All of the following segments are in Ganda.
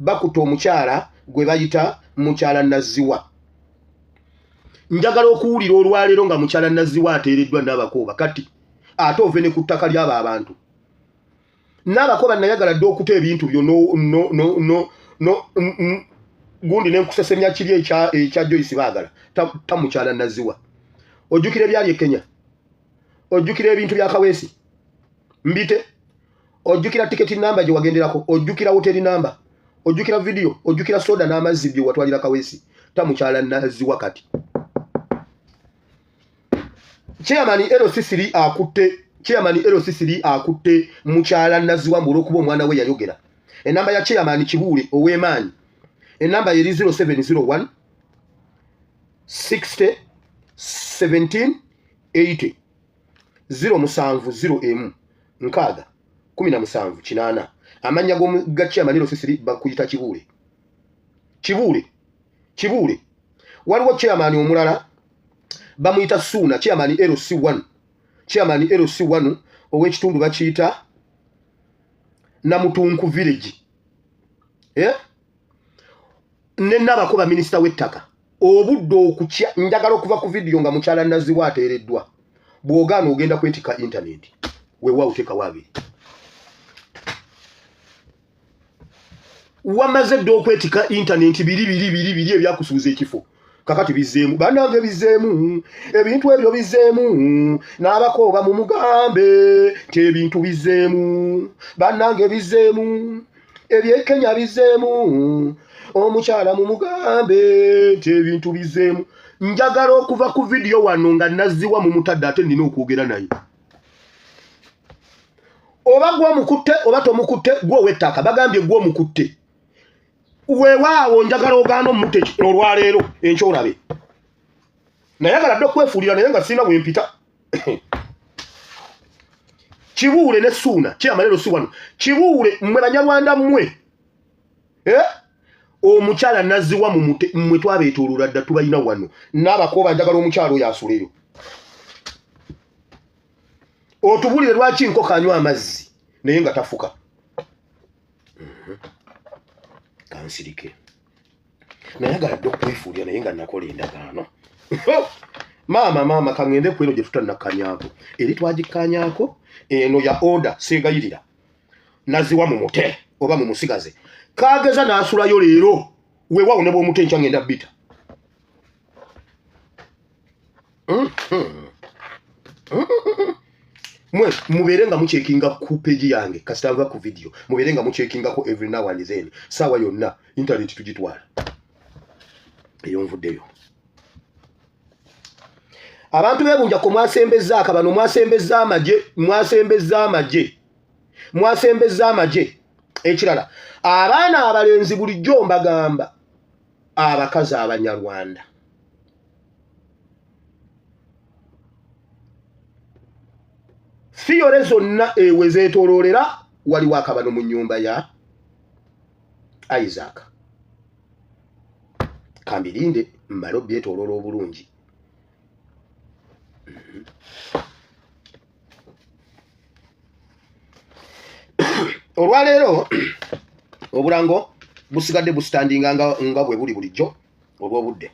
Bakutte omukyala gwe bayita mukyala Nazziwa. Njagala okuwulira olwaleero nga mukyala Nazziwa ateereddwa Nabakooba kati ate ove ne ku ttaka ly'abo abantu. Nabakooba nayagala dde okuta ebintu byo no gundi nenkusesemya kiri ekya Joyce Baagala ta mukyala Nazziwa. Ojjukira ebyali e Kenya, ojjukira ebintu bya Kaweesi mbite, ojjukira tiketi namba gye wagenderako, ojjukira woteri namba, ojjukira vidiyo, ojjukira soda n'amazzi bye watwalira Kaweesi. Ta mukyala Nazziwa kati. Chairman LC3 akutte, Chairman LC3 akutte mukyala Nazziwa mbu olw'okuba omwana we yayogera. Enamba ya Chairman Kibuule ow'emaanyi, enamba yeri 0701 60 17 80 07 01 6 17 8. Amannya ga Chairman LC3 bakuyita Kibuule. Kibuule, Kibuule. Waliwo Chairman omulala bamuyita Suuna, Chairman LC1, Chairman LC1 ow'ekitundu bakiyita Namutunku Village. Ne Nabakooba minisita w'ettaka. Obudde okukya njagala okuva ku vidiyo nga mukyala Nazziwa ateereddwa. Bw'ogaana ogenda kwetikka intaneti. Weewaawo teekawo abiri. Wamaze dda okwetikka intaneti biri biri biri biri ebyakusuuza ekifo. Kakati bizzeemu, bannange bizzeemu, ebintu ebyo bizzeemu, n'abakooba mumugambe nti ebintu bizzeemu, bannange bizzeemu, eby'e Kenya bizzeemu, omukyala mumugambe nti ebintu bizzeemu. Njagala okuva ku vidiyo wano nga Nazziwa mumutadde ate nnina okwogera naye. Oba gw'omukutte oba tomukutte, gwe ow'ettaka bagambye gw'omukutte. Weewaawo njagala ogaana omutta olwaleero enkya olabe. Nayagala dda okwefuulira naye nga sirina bwe mpita. Kibuule ne Suuna, Chairman LC1. Kibuule mmwe Banyarwanda mmwe. Omukyala Nazziwa mumute mmwe twabeetooloola dda tubalina wano. N'abakooba njagala omukyala oyo asuleyo. Otubulire lwaki nkoko anywa amazzi naye nga tafuka. Kansirike. Nayagala dda okwefuulira naye nga nakola endagaano. Maama, maama kangende ku eno gye tutannakkanyaako. Eri twagikkanyaako, eno ya order seegayirira. Nazziwa mumute oba mumusigaze. Kaageza n'asulayo leero. Weewaawo ne bw'omuta enkya ngenda bbita. Mwe mubeere nga muchekinga ku page yange kasita nva ku video, mubeere nga muchekingako every now and then, saawa yonna internet tugitwala eyo nvuddeyo. Abantu beebunja ko mwasembezza akabano, mwasembezza amagye, mwasembezza amagye, mwasembezza amagye. Ekirala, abaana abalenzi bulijjo mbagamba abakazi Abanyarwanda fiyore zonna ewe zeetooloolera waliwo akabano mu nnyumba ya Isaac. Kambirinde mmale obyetooloola obulungi. Olwaleero obulango busigadde busitandinga nga bwe buli bulijjo olw'obudde.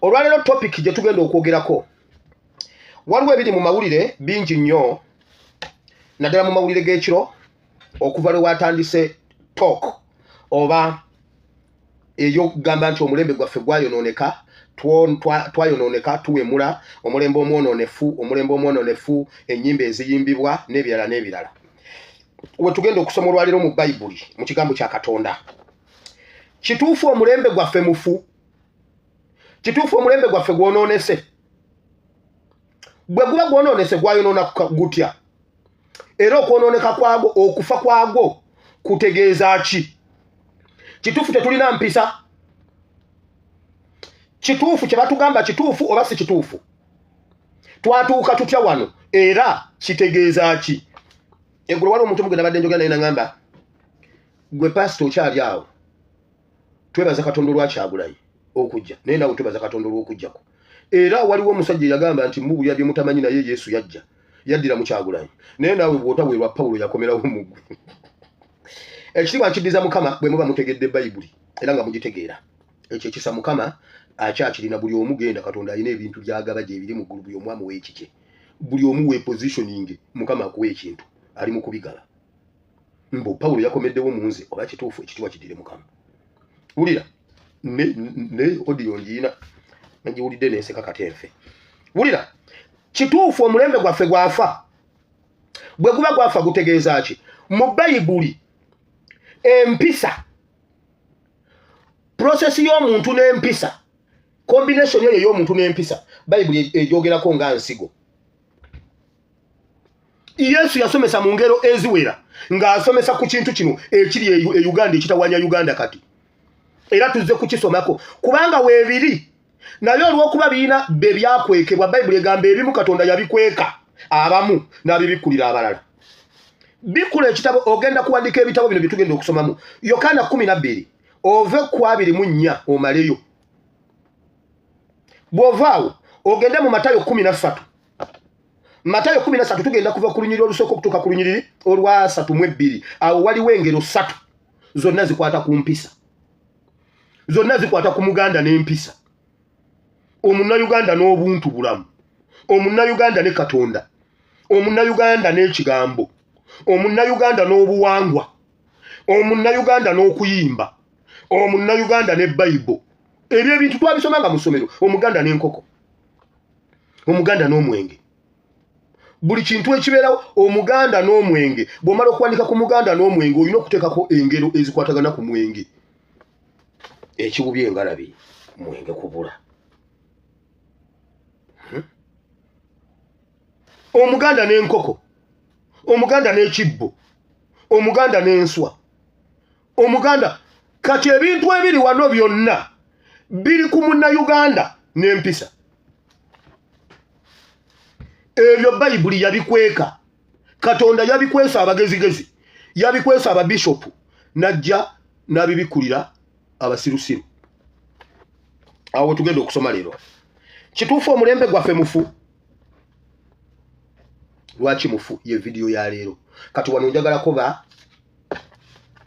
Olwaleero topic gye tugenda okwogerako, waliwo ebiri mu mawulire bingi nnyo, naddala mu mawulire g'ekiro okuva lwe watandise talk oba ey'okugamba nti omulembe gwaffe gwayonooneka, twayonooneka, tuwemula, omulembe omwonoonefu, omulembe omwonoonefu, ennyimba eziyimbibwa n'ebirala n'ebirala. We tugenda okusoma olwaleero mu Bayibuli, mu kigambo kya Katonda. Kituufu omulembe gwaffe mufu, kituufu omulembe gwaffe gwonoonese. Bwe guba gwonoonese gwayonoona gutya? Era okwonooneka kwagwo, okufa kwagwo kutegeeza ki? Kituufu tetulina mpisa? Kituufu kye batugamba kituufu oba si kituufu? Twatuuka tutya wano era kitegeeza ki? Eggulo waliwo omuntu omugenda badde njogera naye nangamba, gwe pasita okyali awo, twebaza Katonda olwa Kyagulanyi okujja, naye naawe twebaza Katonda olw'okujjako. Era waliwo omusajja eyagamba nti mubulya bye mutamanyi naye Yesu yajja, yaddira mu Kyagulanyi, naye naawe bw'otaweerwa Pawulo yakomerawo mu ggwe. Ekitiibwa nkiddiza Mukama bwe muba mutegedde Bayibuli era nga mugitegeera. Ekyo ekisa Mukama akyakirina buli omu genda Katonda alina ebintu by'agaba gyebiri mu ggulu buli omu amuwa ekikye. Buli omu we positioning Mukama akuwa ekintu ali mu kubigaba. Mbu Pawulo yakomeddewo mu nze oba kituufu ekitiibwa kiddire Mukama. Wulira ne ne audio ngiyina nagiwulidde nenseka kati enfe. Wulira kituufu omulembe gwaffe gwafa. Bwe guba gwafa gutegeeza ki? Mu Bayibuli empisa process y'omuntu n'empisa combination eyo ey'omuntu n'empisa Bayibuli egyogerako nga nsigo. Yesu yasomesa mu ngero eziwera ng'asomesa ku kintu kino ekiri e Uganda ekitawanya Uganda kati era tuzze kukisomako kubanga weebiri naye olw'okuba birina be byakwekebwa Bayibuli egamba ebimu Katonda yabikweka abamu n'abibikkulira abalala. Bikkula ekitabo ogenda kuwandiika ebitabo bino bye tugenda okusomamu Yokaana 12 ove ku 24 omaleyo. Bw'ova awo ogende mu Matayo 13. Matayo 13 tugenda kuva ku lunyiriri olusooka okutuuka ku lunyiriri olwasatu mu ebbiri. Awo waliwo engero ssatu zonna zikwata ku mpisa, zonna zikwata ku Muganda n'empisa, Omunnayuganda n'obuntu bulamu, Omunnayuganda ne Katonda, Omunnayuganda n'ekigambo, Omunnayuganda n'obuwangwa, Omunnayuganda n'okuyimba, Omunnayuganda ne Bayibo. Ebyo ebintu twabisoma nga mu ssomero, Omuganda n'enkoko, Omuganda n'omwenge, buli kintu ekibeerawo Omuganda n'omwenge. Bw'omala okuwandika ku Muganda n'omwenge olina okuteekako engero ezikwatagana ku mwenge. Ekiwubya engalabi mwenge kubula. Omuganda n'enkoko, Omuganda n'ekibbo, Omuganda n'enswa, Omuganda. Kati ebintu ebiri wano byonna biri ku Munnayuganda n'empisa. Ebyo Bayibuli yabikweka, Katonda yabikwesa abagezigezi, yabikwesa ababishopu, n'ajja n'abibikkulira abasirusiru. Awo we tugenda okusoma leero. Kituufu omulembe gwaffe mufu. Lwaki mufu? Ye vidiyo ya leero. Kati wano njagalako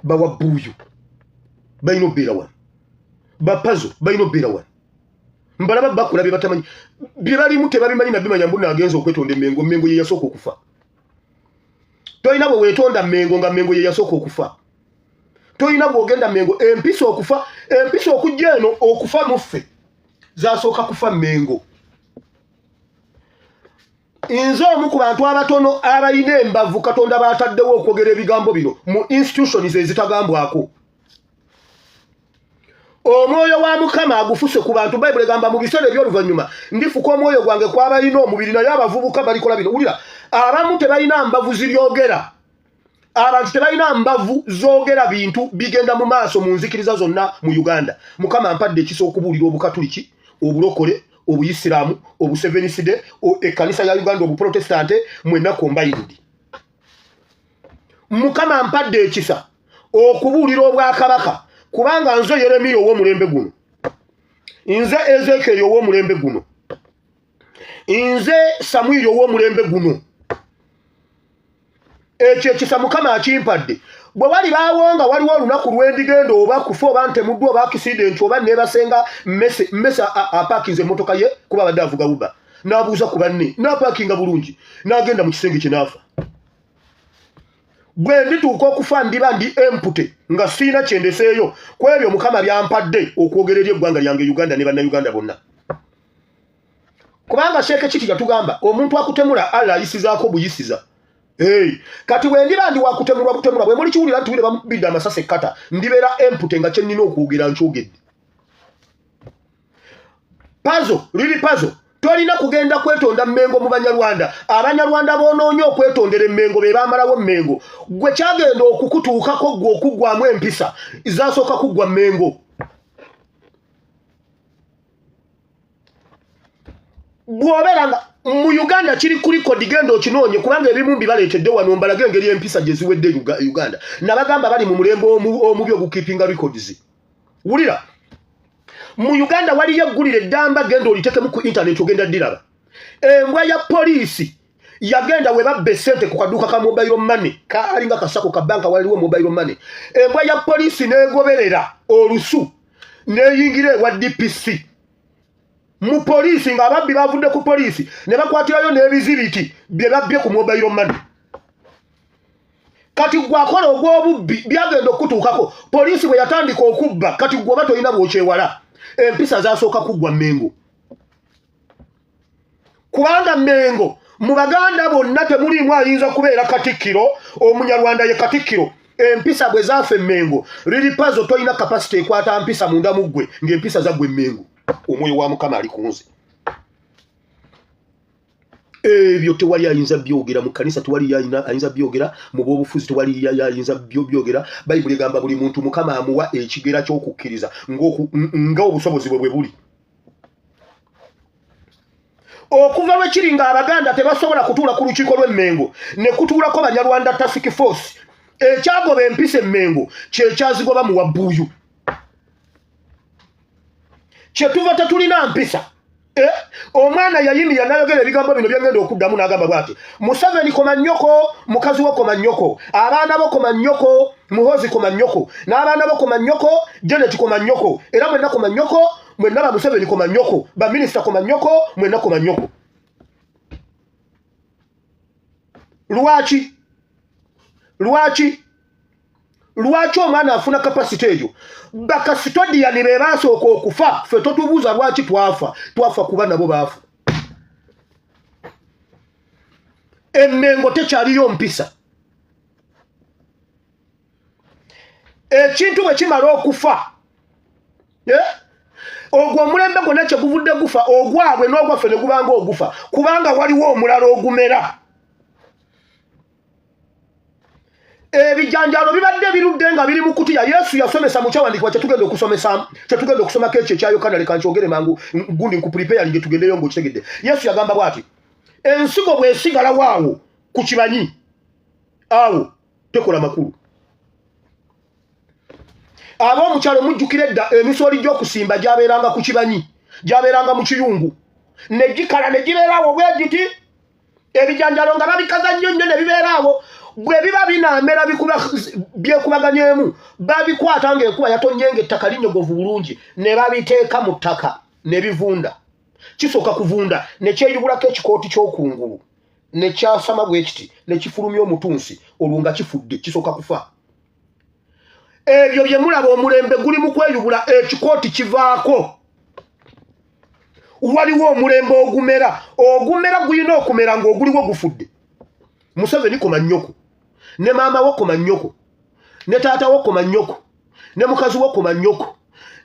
bawa buuyu balina obeera wano, bapazo balina obeera wano, mbalaba bakola bye batamanyi, bye balimu tebabimanyi nabimanya. Mbu naagenza okwetonda Emmengo, Mmengo ye yasooka okufa. Tolina bwe weetonda Mmengo nga Mmengo ye yasooka okufa. Tolina bw'ogenda Mmengo empisa okufa, empisa okujja eno okufa muffe zasooka kufa Mmengo. Nze omu ku bantu abatono abalina embavu Katonda baataddewo okwogera ebigambo bino mu institutions ezitagambwako. Omwoyo wa Mukama agufuse ku bantu. Bayibuli egamba mu biseera eby'oluvannyuma ndifuka omwoyo gwange ku abalina omubiri, naye abavubuka balikola bino. Wulira, abamu tebalina mbavu zibyogera. Abantu tebalina mbavu zoogera bintu bigenda mu maaso mu nzikiriza zonna mu Uganda. Mukama ampadde ekisa okubuulira Obukatuliki, Obulokole, Obuyisiraamu, Obuseveniside, Ekkanisa ya Uganda, Obuprotestante, mwenna combined. Mukama ampadde ekisa okubuulira Obwakabaka kubanga nze Yeremiya ow'omulembe guno, nze Ezekyeri ow'omulembe guno, nze Samwiri ow'omulembe guno. Ekyo ekisa Mukama akimpadde. Bwe walibaawo nga waliwo olunaku lwendigenda oba kufa oba ntemuddwa oba akisidenti oba neebasenga mmese, mmese apaakinze emmotoka ye kuba abadde avuga Uber, n'abuuza ku banne n'apaakinga bulungi n'agenda mu kisenge kye n'afa. Bwe ndituuka okufa ndiba ndi empute nga sirina kye ndeseeyo ku ebyo Mukama by'ampadde okwogera eri eggwanga lyange Uganda ne Bannayuganda bonna. Kubanga Sheikh Kiti yatugamba omuntu akutemula Allah ayisizaako buyisiza. Hey, kati bwe ndiba ndi wakutemulwa butemulwa, bwe mulikiwulira nti wire bamukubidde amasasi ekkata, ndibeera empute nga kye nnina okwogera nkyogedde. Pazo, liri pazo, tolina kugenda kwetonda Mmengo mu Banyarwanda. Abanyarwanda boonoonye okwetondera Emmengo be baamalawo Mmengo. Gwe kyagenda okukutuukako ggwe okuggwamu empisa zasooka kuggwa Mmengo. Bw'obeera nga mu Uganda kiri ku likodi, genda okinoonye kubanga ebimu mbibaleetedde wano mbalage engeri empisa gye ziwedde Uganda. Nabagamba bali mu mulembe omubi ogukeepinga records. Wulira, mu Uganda waliyo eggulire eddamba, genda olitekemu ku internet ogenda ddiraba. Embwa ya poliisi Yagenda we babba essente ku kaduuka ka mobile money, kaalinga kasako ka banka, waliwo mobile money. Embwa ya poliisi n'egoberera olusu n'eyingira ewa DPC mu poliisi, ng'ababbi bavudde ku poliisi ne bakwatirayo n'ebizibiti bye babbye ku mobile money. Kati gwe akola ogw'obubbi, byagenda okutuukako poliisi bwe yatandika okubba. Kati gwe oba tolina bw'okyewala. Empisa zasooka kuggwa Mmengo, kubanga Mmengo mu Baganda bonna temuliimu ayinza kubeera katikkiro. Omunyarwanda ye katikkiro. Empisa bwe zaafa Emmengo, Lil Pazo, tolina capacity ekwata mpisa munda mu ggwe ng'empisa zaggwa Emmengo. Omwoyo wa Mukama ali ku nze. Ebyo tewali ayinza byogera mu kkanisa, tewali ayinza byogera mu bwobufuzi, tewali ayinza byogera. Bayibuli egamba buli muntu Mukama amuwa ekigera ky'okukkiriza nga obusobozi bwe bwe buli. Okuva lwe kiri nga Abaganda tebasobola kutuula ku lukiiko lw'Emmengo ne kutuulako Banyarwanda task force, ekyagoba empisa Emmengo kyekyazigoba mu wabbuuyu. Kyetuva tetulina mpisa. Eh, omwana yayimirira nayogera ebigambo bino byengenda okuddamu, n'agamba bwati: "Museveni koma nnyoko, mukazi wo koma nnyoko, abaana bo koma nnyoko, Muhozi koma nnyoko n'abaana bo koma nnyoko, Janet koma nnyoko, era mwenna koma nnyoko, mwenna ba Museveni koma nnyoko, baminisita koma nnyoko, mwenna koma nnyoko." Lwaki? Lwaki? Lwaki omwana afuna capacity eyo? Bacustodian be basooka okufa. Ffe totubuuza lwaki twafa. Twafa kuba nabo baafa. Emmengo tekyaliyo mpisa. Ekintu bwe kimala okufa, eh? Ogwo omulembe gwonna kyeguvudde gufa, ogwabwe n'ogwaffe ne gubanga ogufa, kubanga waliwo omulala ogumera. Ebijanjaalo bibadde birudde nga biri mu kutiya. Yesu yasomesa mu kyawandiikibwa kyetugenda okusomesa, kyetugenda okusomako, ekyo ekya Yokaana. Leka nkyogere mangu gundi nkupreparinge tugendeyo ng'okitegedde. Yesu yagamba bw'ati: ensigo bw'esigalawo awo ku kibanyi awo, tekola makulu. Ab'omukyalo mujjukira edda emisooli gy'okusimba gyabeeranga ku kibanyi, gyabeeranga mu kiyungu, ne gikala ne gibeeraawo bwe giti. Ebijanjalo nga babikaza nnyo nnyo ne bibeera awo. Bwe biba binaamera byekubaganyemu, babikwata ng'enkuba yatonye, ng'ettaka linyogovu bulungi, ne babiteeka mu ttaka ne bivunda. Kisooka kuvunda ne kyeyubulako ekikooti ky'okungulu, ne kyasama bwe kiti, ne kifulumya omutunsi, olwo nga kifudde. Kisooka kufa. Ebyo bye mulaba, omulembe guli mu kweyubula, ekikooti kivaako, waliwo omulembe ogumera. Ogumera gulina okumera ng'oguliwo gufudde. Museveni koma nnyoko, ne maama wo koma nnyoko, ne taata wo koma nnyoko, ne mukazi wo koma nnyoko,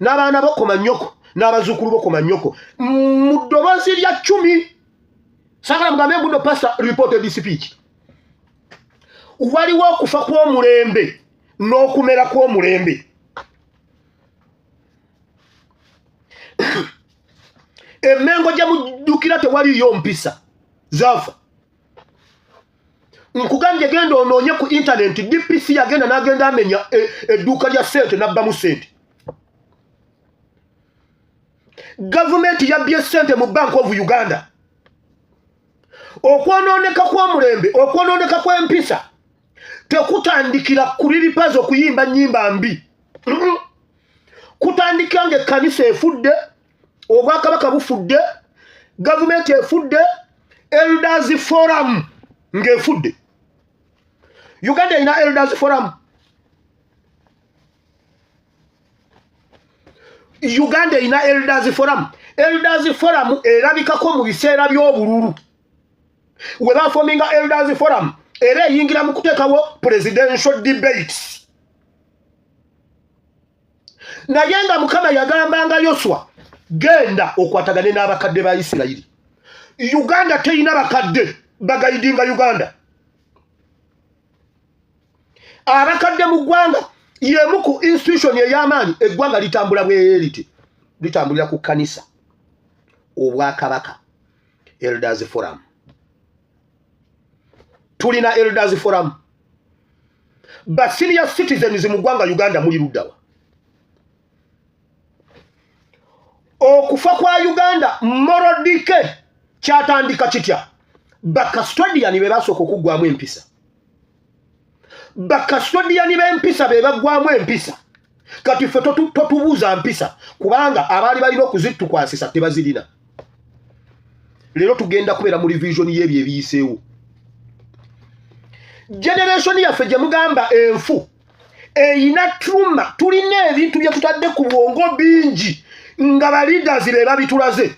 n'abaana bo koma nnyoko, n'abazuukulu bo koma nnyoko. Mu ddoboozi lya cumi saagala mugambe mbuno pastor reported speech. Waliwo okufa kw'omulembe n'okumera kw'omulembe. Emmengo gye muddukira tewaliyo mpisa, zaafa. Nkugambye, genda onoonye ku intaneti. DPC yagenda n'agenda amenya edduuka lya ssente n'abbamu ssente. Gavumenti yabbye ssente mu Bank of Uganda. Okwonooneka kw'omulembe, okwonooneka kw'empisa tekutandikira ku Lil Pazo okuyimba nnyimba mbi. Kutandika ng'ekkanisa efudde, obwakabaka bufudde, gavumenti efudde, elders forum ng'efudde. Uganda erina elders forum? Uganda erina elders forum? Elders forum erabikako mu biseera by'obululu we baforminga elders forum, era eyingira mu kuteekawo presidential debates. Naye nga Mukama yagambanga Yoswa, "Genda okwatagane n'abakadde ba Isirayiri." Uganda terina bakadde baguidinga Uganda. Abakadde mu ggwanga yemu ku institution ey'amaanyi. Eggwanga litambula bweriti, litambulira ku kkanisa, obwakabaka, elders forum. Tulina elders forum? Ba senior citizens mu ggwanga Uganda muli luddawa? Okufa kwa Uganda, moral decay, kyatandika kitya? Bakastodiyani be basooka okuggwamu empisa. Bakastodiyani b'empisa be baggwamu empisa. Kati ffe totubuuza mpisa kubanga abaali balina okuzitukwasisa tebazirina. Leero tugenda kubeera mu revision y'ebyo ebiyiseewo. Generation yaffe gye mugamba enfu eyina trauma, tulina ebintu bye tutadde ku bwongo bingi nga ba leaders be babitulaze.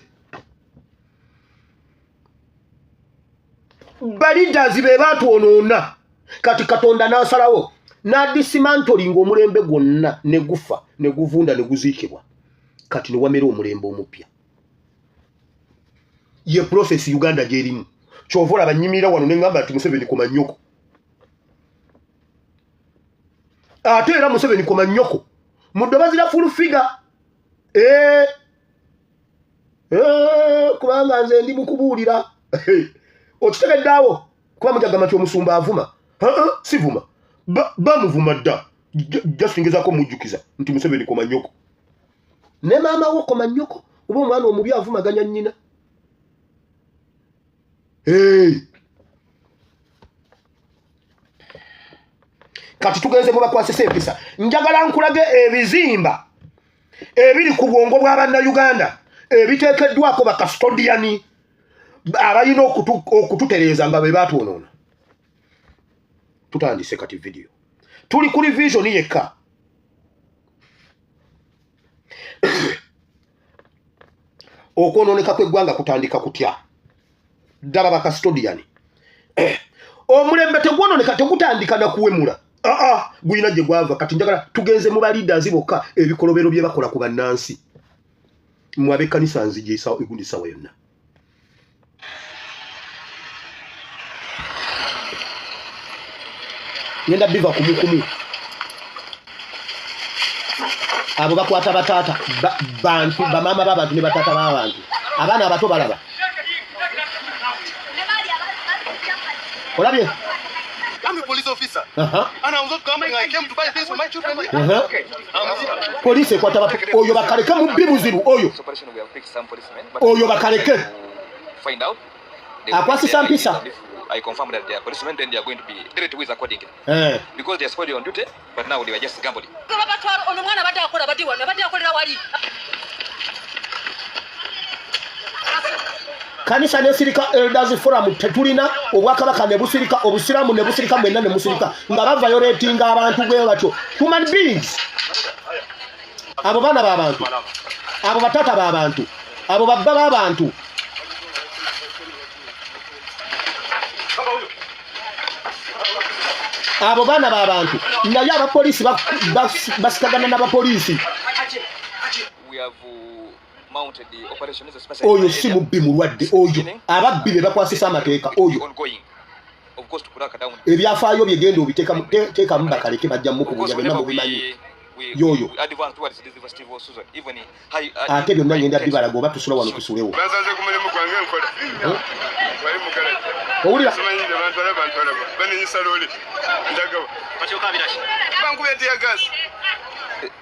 Ba leaders be batwonoona. Kati Katonda n'asalawo n'adisimantolinga omulembe gwonna ne gufa ne guvunda ne guziikibwa. Kati ne wamera omulembe omupya. Ye process Uganda gy'erimu. Ky'ova olaba nnyimirira wano ne ŋŋamba nti Museveni koma nnyoko. Ate era Museveni koma nnyoko mu ddobazi lya full figure. Kubanga nze ndi mukubuulira. Okitegedde awo? Kuba mujagamba nti omusumba avuma. Sivuma. Bamuvuma dda. Just ngezaako mujjukiza nti Museveni koma nnyoko. Ne maama wo koma nnyoko, oba omwana omubi avumaganya nnyina. Kati tugenze mu bakwasisa empisa. Njagala nkulage ebizimba ebiri ku bwongo bwa Bannayuganda ebiteekeddwako bakastodiyani abalina okututereeza nga be batwonoona. Tutandise kati vidiyo, tuli ku revision yekka. Okwonooneka kw'eggwanga kutandika kutya? Ddala bakastodiyani, omulembe tegwonooneka, tegutandika na kuwemula. Aa, gulina gye gwava. Kati njagala tugenze mu baleaders bokka, ebikolobero bye bakola ku bannansi. Mmwe ab'ekkanisa nzija egundi essaawa yonna. Ngenda biva kumukumu. Abo bakwata bataata bantu, bamaama b'abantu ne bataata b'abantu. Abaana abato balaba. Olabye? I'm a police officer. And I was not gambling. I came to buy things for my children. Police ekwata oyo bakaleke mubbi buzibu oyo. Oyo bakaleke. Find out. Akwasisa mpisa. I confirm that they are policemen, then they are going to be dealt with accordingly. Because they are supposed on duty, but now they were just gambling. Babatwala ono mwana abadde akola abadde wano, abadde akolera wali. Kanisa nesirika, Elders Forum tetulina, obwakabaka ne busirika, obusiraamu ne busirika, mwenna ne musirika nga bavayoletinga abantu bwe batyo. Human beings, abo baana b'abantu, abo bataata b'abantu, abo babba b'abantu. Abo baana b'abantu, naye abapoliisi basikagana n'abapoliisi. We have mounted the operation is a special Oyo si mubbi, mulwadde oyo. Ababbi be bakwasisa amateeka oyo. ongoing. Of course, to crack down. Ebyafaayo byegenda obiteekamu teekamu bakaleke, bajja mukubuuza Because byonna whenever mubimanyi. Yoyo. we advance towards this festival season, even high, Ate byonna ngenda bibalaga, oba tusula wano tusulewo. Bansanze ku mulimu gwange nkola wali mugala. Owulira? Simanyi gye bantwala, bantwala banenyisa loole ndagawa bankubye tear gas.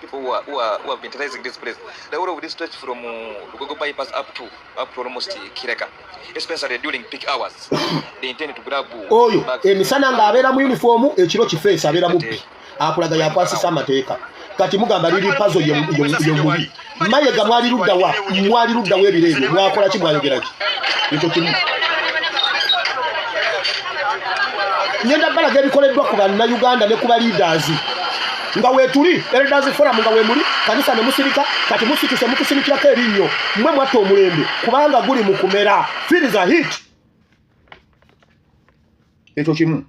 People who have been terrorizing this place. The whole of this stretch from Lugogo bypass up to almost Kireka, especially during peak hours. They intend to grab Oyo bags. emisana ng'abeera mu yunifoomu, ekiro kifeesi abeera mubbi, akulaga yakwasisa amateeka. Kati mugamba liri pazo ye mubi. Mayega mwali luddawa? Mwali luddawa ebiro ebyo? Mwakola ki? Mwayogera ki? Ekyo kimu ngenda balaga ebikoleddwa ku Bannayuganda ne ku ba leaders nga weetuli Elders Forum, nga weemuli kanisa ne musirika. Kati musituse mutusinikirako erinnyo. Mmwe mwatta omulembe kubanga guli mu kumera. Feel the heat. Ekyo kimu.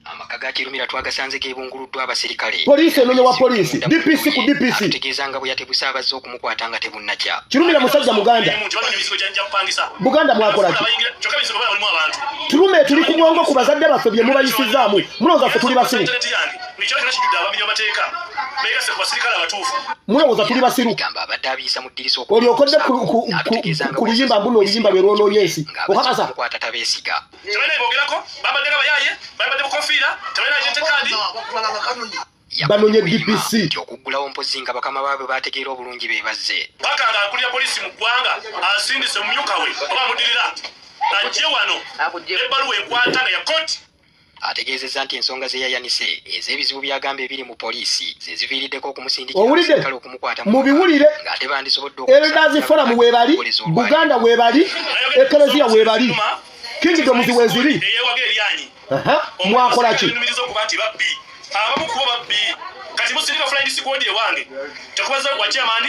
Amaka ga Kirumira twagasanze geebunguluddwa abasirikale. Poliisi enonya wa poliisi, DPC ku DPC. Atutegeeza nga bwe yatebuse abazze okumukwata nga tebunnakya. Kirumira musajja Muganda. Buganda mwakola ki? Tulume tuli ku bwongo ku bazadde baffe bye mubayisizaamu. Mulowooza ffe tuli basiru? Mulowooza tuli basiru? Gamba abadde abiyisa mu ddirisa. Olyokodde ku luyimba mbuno, oluyimba lwe lwonoonye ensi. Ng'abazze Okakasa? okumukwata tabeesiga. Tebalina boogerako, bambadde nga bayaye, bambadde bukofiira, tebalina identity card. Banonye DPC okuggulawo mpozi nga bakama baabwe bategeera obulungi be bazze. Paka nga akulira poliisi mu ggwanga asindise omumyuka we oba amudirira ajje wano ebbaluwa ekwata nga ya kooti. Ategeezezza nti ensonga ze yayanise ez'ebizibu by'agamba ebiri mu poliisi ze ziviiriddeko okumusindikira abasirikale okumukwata mu biwulire ng'ate bandisobodde Elders Forum weebali, Buganda weebali, Eklezia weebali, Kingdoms weeziri. Mwakola ki?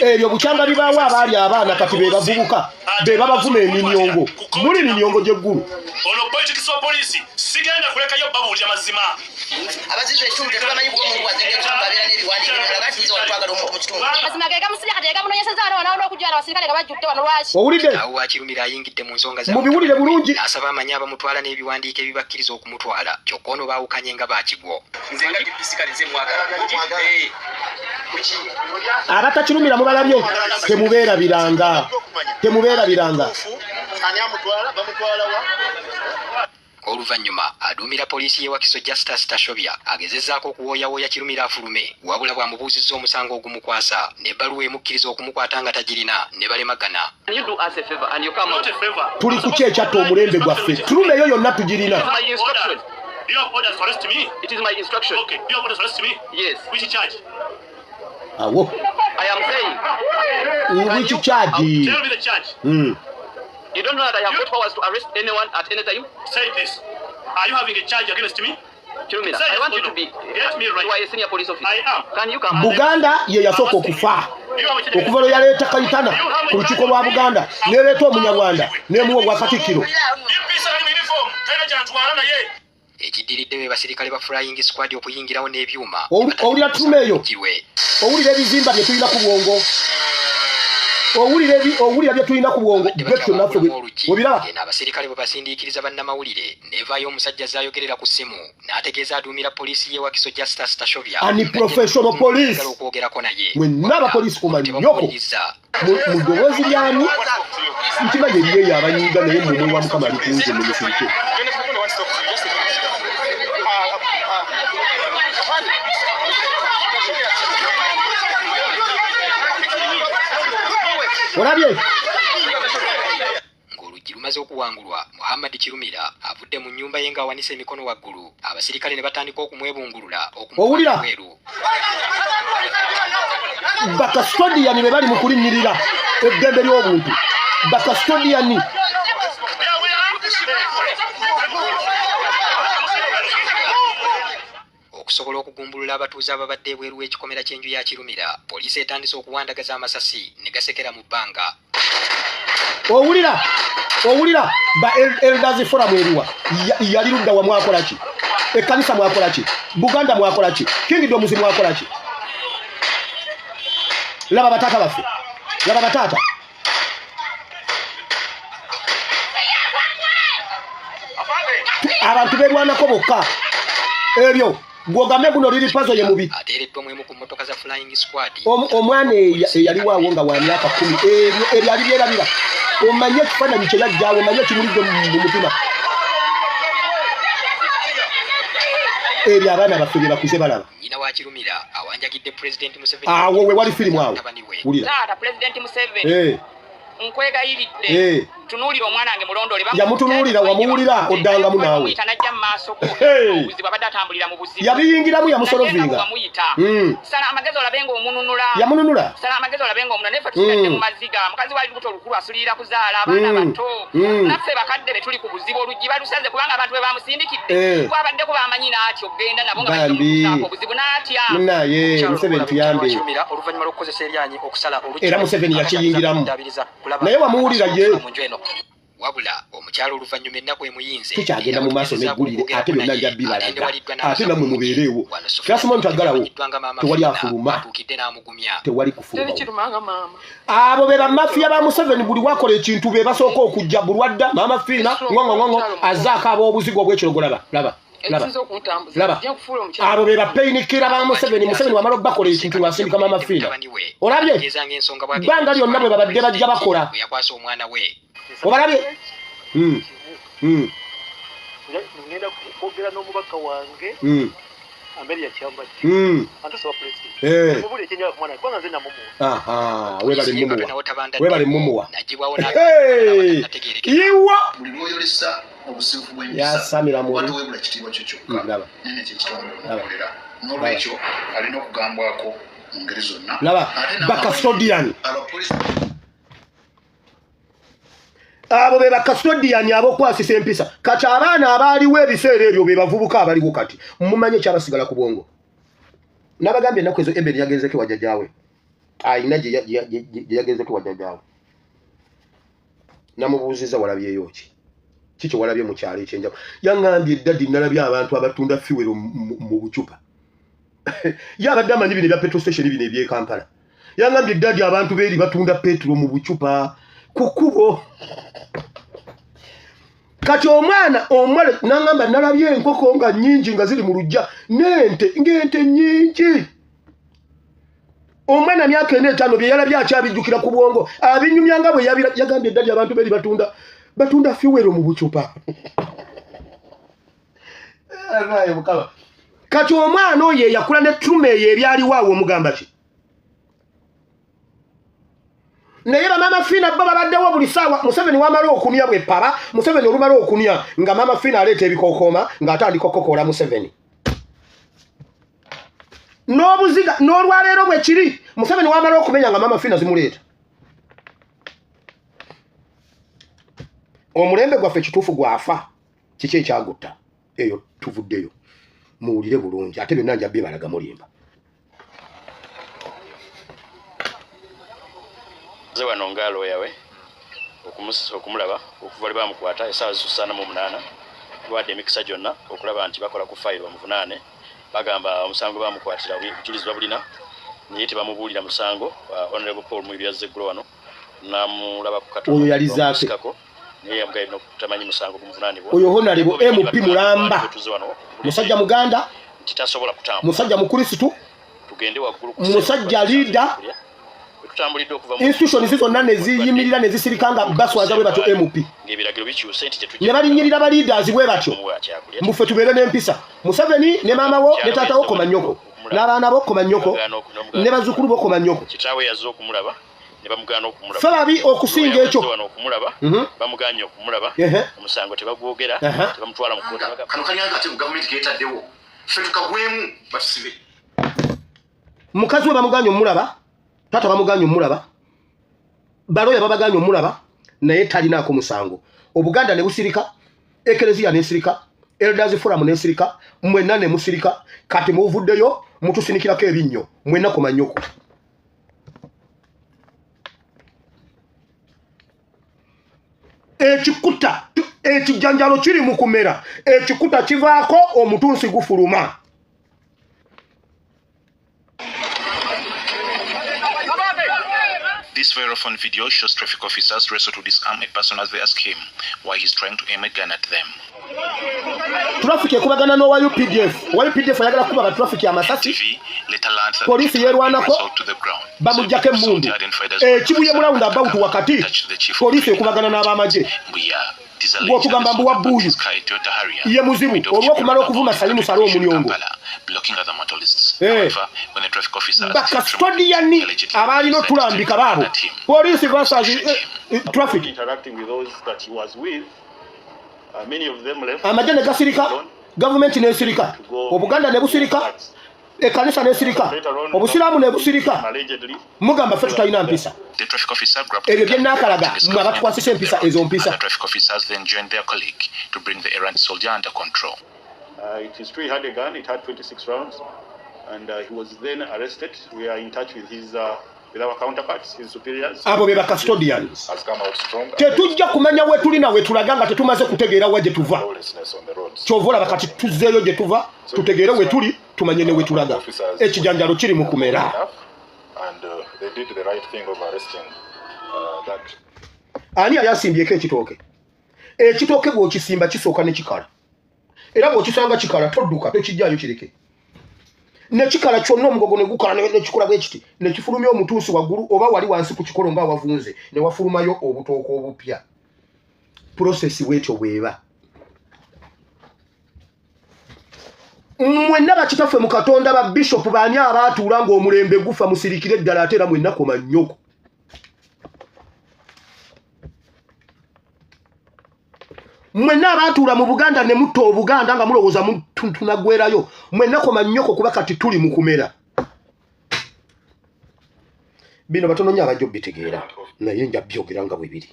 Ebyo bukyanga bibaawo abaali abaana kati be bavubuka be babavuma eminyongo muli minyongo gy'eggulu. Ono politics wa poliisi sigenda kulekayo babuulira mazima. Abazizo ekitundu tetubamanyi kuba omuntu wazenga ekitundu abeera n'ebiwandiiko ebirala batuuze wano twagala omuntu mu kitundu. Mazima ge gamusibye kati gamunoonyesezza wano wano okujja abasirikale nga bajjudde wano lwaki? Owulidde? Awo Wakirumira ayingidde mu nsonga za mu biwulire bulungi. Asaba amanyi abamutwala n'ebiwandiiko ebibakkiriza okumutwala kyokka ono baawukanye nga baakigwo. Nze nga DPC kale nze mwagala. Abatakirumira mubalabye temubeerabiranga. Temubeerabiranga. Oluvannyuma aduumira poliisi y'e Wakiso Justus Tashobya agezezzaako okuwooyawooya Kirumira afulume wabula bw'amubuuzizza omusango ogumukwasa n'ebbaluwa emukkiriza okumukwata nga tagirina ne balemagana. Tuli ku ki ekyatta omulembe gwaffe? Tulume eyo yonna tugirina. Do you have orders to arrest me? It is my instruction. Okay. Do you have orders to arrest me? Yes. Which charge? Awo. I am saying. Which charge? Tell me the charge. You don't know that I have got powers to arrest anyone at any time? Say this. Are you having a charge against me? Kirumira, Say I want you no. to be. Get me right. You are a senior police officer. I am. Can you come? Buganda ye yasooka okufa. Okuva lwe yaleeta Kayitana ku lukiiko lwa Buganda n'ereeta Omunyarwanda n'emuwa obwa Katikkiro. Ekiddiridde be basirikale ba Flying Squad okuyingirawo n'ebyuma. Owulira tuma eyo. Owulira ebizimba bye tulina ku bwongo. Owulira bye tulina ku bwongo bwe naffe obiraba. Abasirikale bwe basindiikiriza bannamawulire nevaayo omusajja zaayogerera ku ssimu n'ategeeza aduumira poliisi y'e Wakiso Justus Tashobya. Ani professional police. Okwogerako naye. Mwenna abapoliisi ku mannyoko. Mu ddoboozi lyani nkimanyi eriyo abanyiiga naye mmwe wa Mukama ali kunze mu musirike. Olabye ng'oluggi lumaze okuwangulwa Muhammad Kirumira avudde mu nnyumba ye ng'awanise emikono waggulu abasirikale ne batandika okumwebungulula Owulira? okumubweru. Bakastodiyani be bali mu kulinnyirira eddembe ly'obuntu. Bakastodiyani okusobola okugumbulula abatuuze ababadde ebweru w'ekikomera ky'enju ya Kirumira poliisi etandise okuwandagaza amasasi ne gasekera mu bbanga. Owulira? Owulira ba Elders Forum eriwa yali ludda wa mwakola ki? Ekkanisa mwakola ki? Buganda mwakola ki? Kingdoms mwakola ki? Laba bataata baffe. Laba bataata. Abantu beerwanako bokka. Ebyo gw'ogambe guno liri pazo ye mubi. Ateereddwa mu emu ku mmotoka za Flying Squad. Omwana eyaliwo nga wa myaka 10 ebyo ebyali byerabira. Omanye ekifaananyi kye yajjawo, omanye ekimulidde mu mutima. Ebyo abaana baffe bye bakuze balaba. Nnyina wa Kirumira awanjagidde Pulezidenti Museveni. Awo we wali firimu awo. Wulira. Taata Pulezidenti Museveni. Nkwegayiridde. Tunuulira omwana wange mulondole. Yamutunuulira wamuwulira oddangamu naawe. Bamuyita n'ajja mu maaso go. Obuzibu abadde atambulira mu buzibu. Yabiyingiramu yamusolovinga. Sala amagezi olabe ng'omununula. Yamununula. Sala amagezi olabe ng'omununula. Naye ffe tusigadde mu maziga. Mukazi wali lubuto olukulu asulirira kuzaala abaana bato. Naffe bakadde be tuli ku buzibu oluggi balusaze kubanga abantu be bamusindikidde. Kwabaddeko bamanyi n'atya okugenda nabo nga bali obuzibu n'atya. Naye Museveni tuyambe. Oluvannyuma lw'okukozesa eryanyi okusala oluggi. Era Museveni yakiyingiramu. Naye wamuwulira ye. Wabula omukyalo oluvannyuma ennaku emuyinze tukyagenda mu maaso n'eggulire ate byonna nja bibalaga ate nammwe mubeereewo. Kyasoma ntagalawo tewali afuluma tewali kufuluma. Abo be bamafiya ba Museveni buli wakola ekintu be basooka okujja bulwadda maama Fiina ngongongongo azzaako ab'obuzigo obw'ekirogo. Laba laba laba abo be bapeinikira ba Museveni. Museveni wamala obbakola ekintu lwasindika maama Fiina. Olabye bbanga lyonna bwe babadde bajja bakola. Obalabye? Ngenda kwogera n'omubaka wange Webale mumuwa, webale mumuwa. Iwa yasamira mu n'olwekyo alina okugambwako mu ngeri zonna. Laba bakastodian abo be bakastodian abokwasisa empisa. Kati abaana abaaliwo ebiseera ebyo be bavubuka abaliwo kati mumanye ekyabasigala ku bwongo. Nabagambye ennaku ezo Eberi yagenzeko wa jjajjaawe, ayina gye yagenzeko wa jjajjaawe. Namubuuzizza walabyeyo ki, kiki walabye mu kyalo ekyenjawulo? Yaŋŋambye daddy nalabye abantu abatunda fuel mu bucupa. Yabadde amanyi bino ebya petrol station bino eby'e Kampala. Yaŋŋambye daddy abantu beeri batunda petrol mu bucupa ku kkubo. Kati omwana omuwala n'aŋŋamba nalabye enkoko nga nnyingi nga ziri mu luggya n'ente ng'ente nnyingi. Omwana myaka ena etaano bye yalabye akyabijjukira ku bwongo, abinyumya nga bwe yagambye daddy abantu beeri batunda fuel mu bucupa. Kati omwana oyo eyakula ne trauma eyo ebyaliwo awo omugamba ki? Naye bamaama Fiina bo babaddewo buli ssaawa. Museveni wamala okumya bwe paba, Museveni olumala okumya nga maama Fiina aleeta ebikookooma ng'atandika okukokoola Museveni n'obuziga. N'olwaleero bwe kiri, Museveni wamala okumenya nga maama Fiina zimuleeta. Omulembe gwaffe kituufu gwafa, kiki ekyagutta? Eyo tuvuddeyo, muwulire bulungi, ate byonna nja bibalaga mulimba. Nze wano nga looya we okumulaba okuva lwe bamukwata essaawa zisusaana mu 8, tuwadde emikisa gyonna okulaba nti bakola ku fayiro bamuvunaane. Bagamba omusango bamukwatira obujulizi babulina, naye tebamubuulira musango. Honorable Paul Mubiru yazze eggulo wano namulaba ku katono Oyo yali Zaake. naye yamugambye tamanyi musango gumuvunaanibwa. Oyo Honorable MP Mulamba, musajja Muganda, nti tasobola kutambula, musajja Mukrisitu, tugende waggulu musajja leader. Tutambulidde okuva Institutions zonna ne ziyimirira ne zisirika nga baswaza bwe batyo MP, ng'ebiragiro bikyuse nti tetujja ne balinnyirira ba leaders bwe batyo muffe tubeere n'empisa. Museveni ne maama wo ne taata wo koma nnyoko, n'abaana bo koma nnyoko, ne bazzukulu bo koma nnyoko. Kitaawe yazze okumulaba ne bamugaana okumulaba. Ffe babi okusinga ekyo. Wano okumulaba bamuganye okumulaba, omusango tebagwogera, tebamutwala mu kkooti. Kano kalinga akatego gavumenti keetaddewo ffe tukagwemu batusibe. Mukazi we bamuganye omulaba, taata bamuganye omulaba, baloya babaganye omulaba, naye talinaako musango. Obuganda ne busirika, ekereziya nesirika, elders forum nesirika, mwenna ne musirika. Kati muvuddeyo mutusinikirako ebinnyo, mwenna koma nnyoko. Ekikuta ekijanjalo kiri mu kumera, ekikuta kivaako omutunsi gufuluma. This viral phone video shows traffic officers wrestle to disarm a person as they ask him why he's trying to aim a gun at them. Traffic ekubagana n'owa UPDF. Owa UPDF ayagala kukuba ba traffic amasasi. Poliisi yeerwanako, bamuggyako emmundu. Ekibuye mu round about wakati, poliisi ekubagana n'abamagye. Bw'otugamba mbu wa bbuuyu ye muzibu olw'okumala okuvuma Salimu Sale omunyongo. Bakasitodiyani abaalina otulambika baabo poliisi versus traffic. Amagye ne gasirika, gavumenti nesirika, Obuganda ne busirika, ekkanisa nesirika, Obusiraamu ne busirika. Mugamba ffe tutalina mpisa. Ebyo bye nnaakalaga mmwe abatukwasisa empisa, ezo mpisa. It is true he had a gun, it had 26 rounds, and he was then arrested. We are in touch with his with our counterparts, his superiors. Abo be ba custodians. Tetujja kumanya we tulina we tulaga nga tetumaze kutegeera wa gye tuva. Kyova olaba kati tuzzeeyo gye tuva, tutegeere we tuli, tumanye ne we tulaga. Ekijanjalo kiri mu kumera. Ani yali asimbyeko ekitooke? Ekitooke bw'okisimba kisooka ne kikala, era bw'okisanga kikala todduka, tokijjaayo, kireke ne kikala kyonna, omugogo ne gukala ne kikola bwe kiti ne kifulumya omutuusi waggulu oba wali wansi ku kikolo nga wavunze ne wafulumayo obutooke obupya. Process bwetyo bweba. Mwenna bakitaffe mu Katonda, ba bishop, baani abaatuula ng'omulembe gufa, musirikire ddala. Ate era mwenna koma nnyoko. Mwenna abaatuula mu Buganda ne mutta Obuganda nga mulowooza tunagwerayo, mwenna koma nnyoko, kuba kati tuli mu kumera. Bino batono nnyo abajja obitegeera, naye nja byogera nga bwe biri.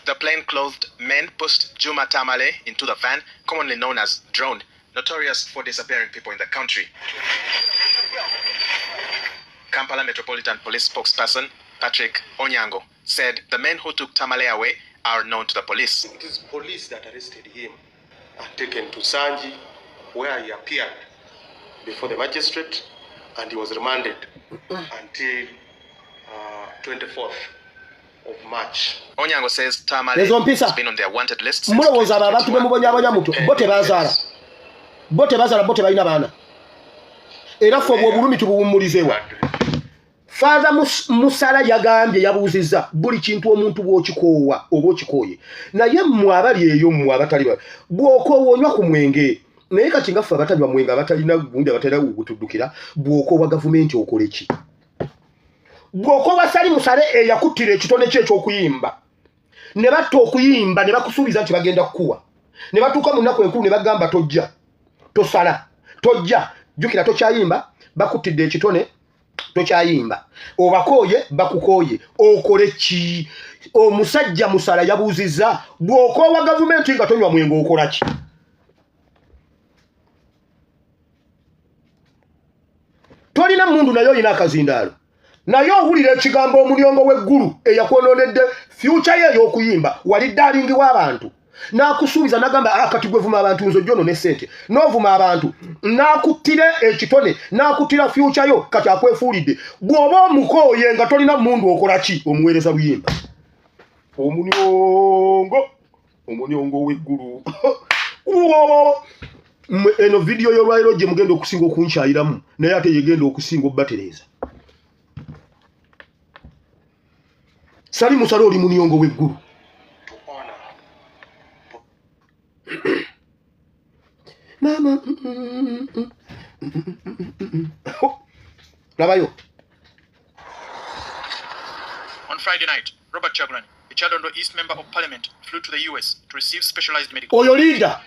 The plainclothed men pushed Juma Tamale into the van, commonly known as Drone, notorious for disappearing people in the country. Kampala Metropolitan Police spokesperson Patrick Onyango said the men who took Tamale away are known to the police. It is police that arrested him and taken to Sanji, where he appeared before the magistrate, and he was remanded until 24th of March. Onyango says Tamale Ezo mpisa. has been on their wanted list since Mulowooza abo abantu be 2021. mubonyabonya muto bo tebazaala? Bo tebazaala? Bo tebalina baana? Era ffe obwo obulumi tubuwummulizewa? Father Musala yagambye, yabuuzizza buli kintu omuntu bw'okikoowa oba okikooye, naye mmwe abali eyo, mmwe abatali bw'okoowa onywa ku mwenge, naye kati nga ffe abatanywa mwenge, abatalina gundi, abatalina gutuddukira, bw'okoowa gavumenti okole ki? Bw'okoowa Sali Musale eyakuttira ekitone kye eky'okuyimba, ne batta okuyimba, ne bakusuubiza nti bagenda kukuwa, ne batuuka mu nnaku enkulu ne bagamba tojja, tosala, tojja, jjukira tokyayimba, bakuttidde ekitone, tokyayimba, obakooye, bakukooye, okole ki? Omusajja Musala yabuuzizza, bw'okoowa gavumenti nga tonywa mwenge okola ki? Tolina mundu, naye olina akazindaalo, naye owulira ekigambo omulyongo w'eggulu eyakwonoonedde future ye ey'okuyimba. Wali darling w'abantu, n'akusuubiza n'agamba, "Ah, kati gwe vuma abantu, nze ojja ne ssente." N'ovuma abantu, n'akuttira ekitone, n'akuttira future yo, kati akwefuulidde. Bw'oba omukooye nga tolina mundu okola ki? Omuweereza luyimba. Omunyongo, omunyongo w'eggulu. Mmwe, eno vidiyo y'olwaliro gye mugenda okusinga okunkyayiramu, naye ate yegenda okusinga obbatereeza. Sali Musale, oli munyongo w'eggulu. To honor Mama, labayo. On Friday night, Robert Kyagulanyi, the Kyadondo East Member of Parliament, flew to the US to receive specialized medical. Oyo leader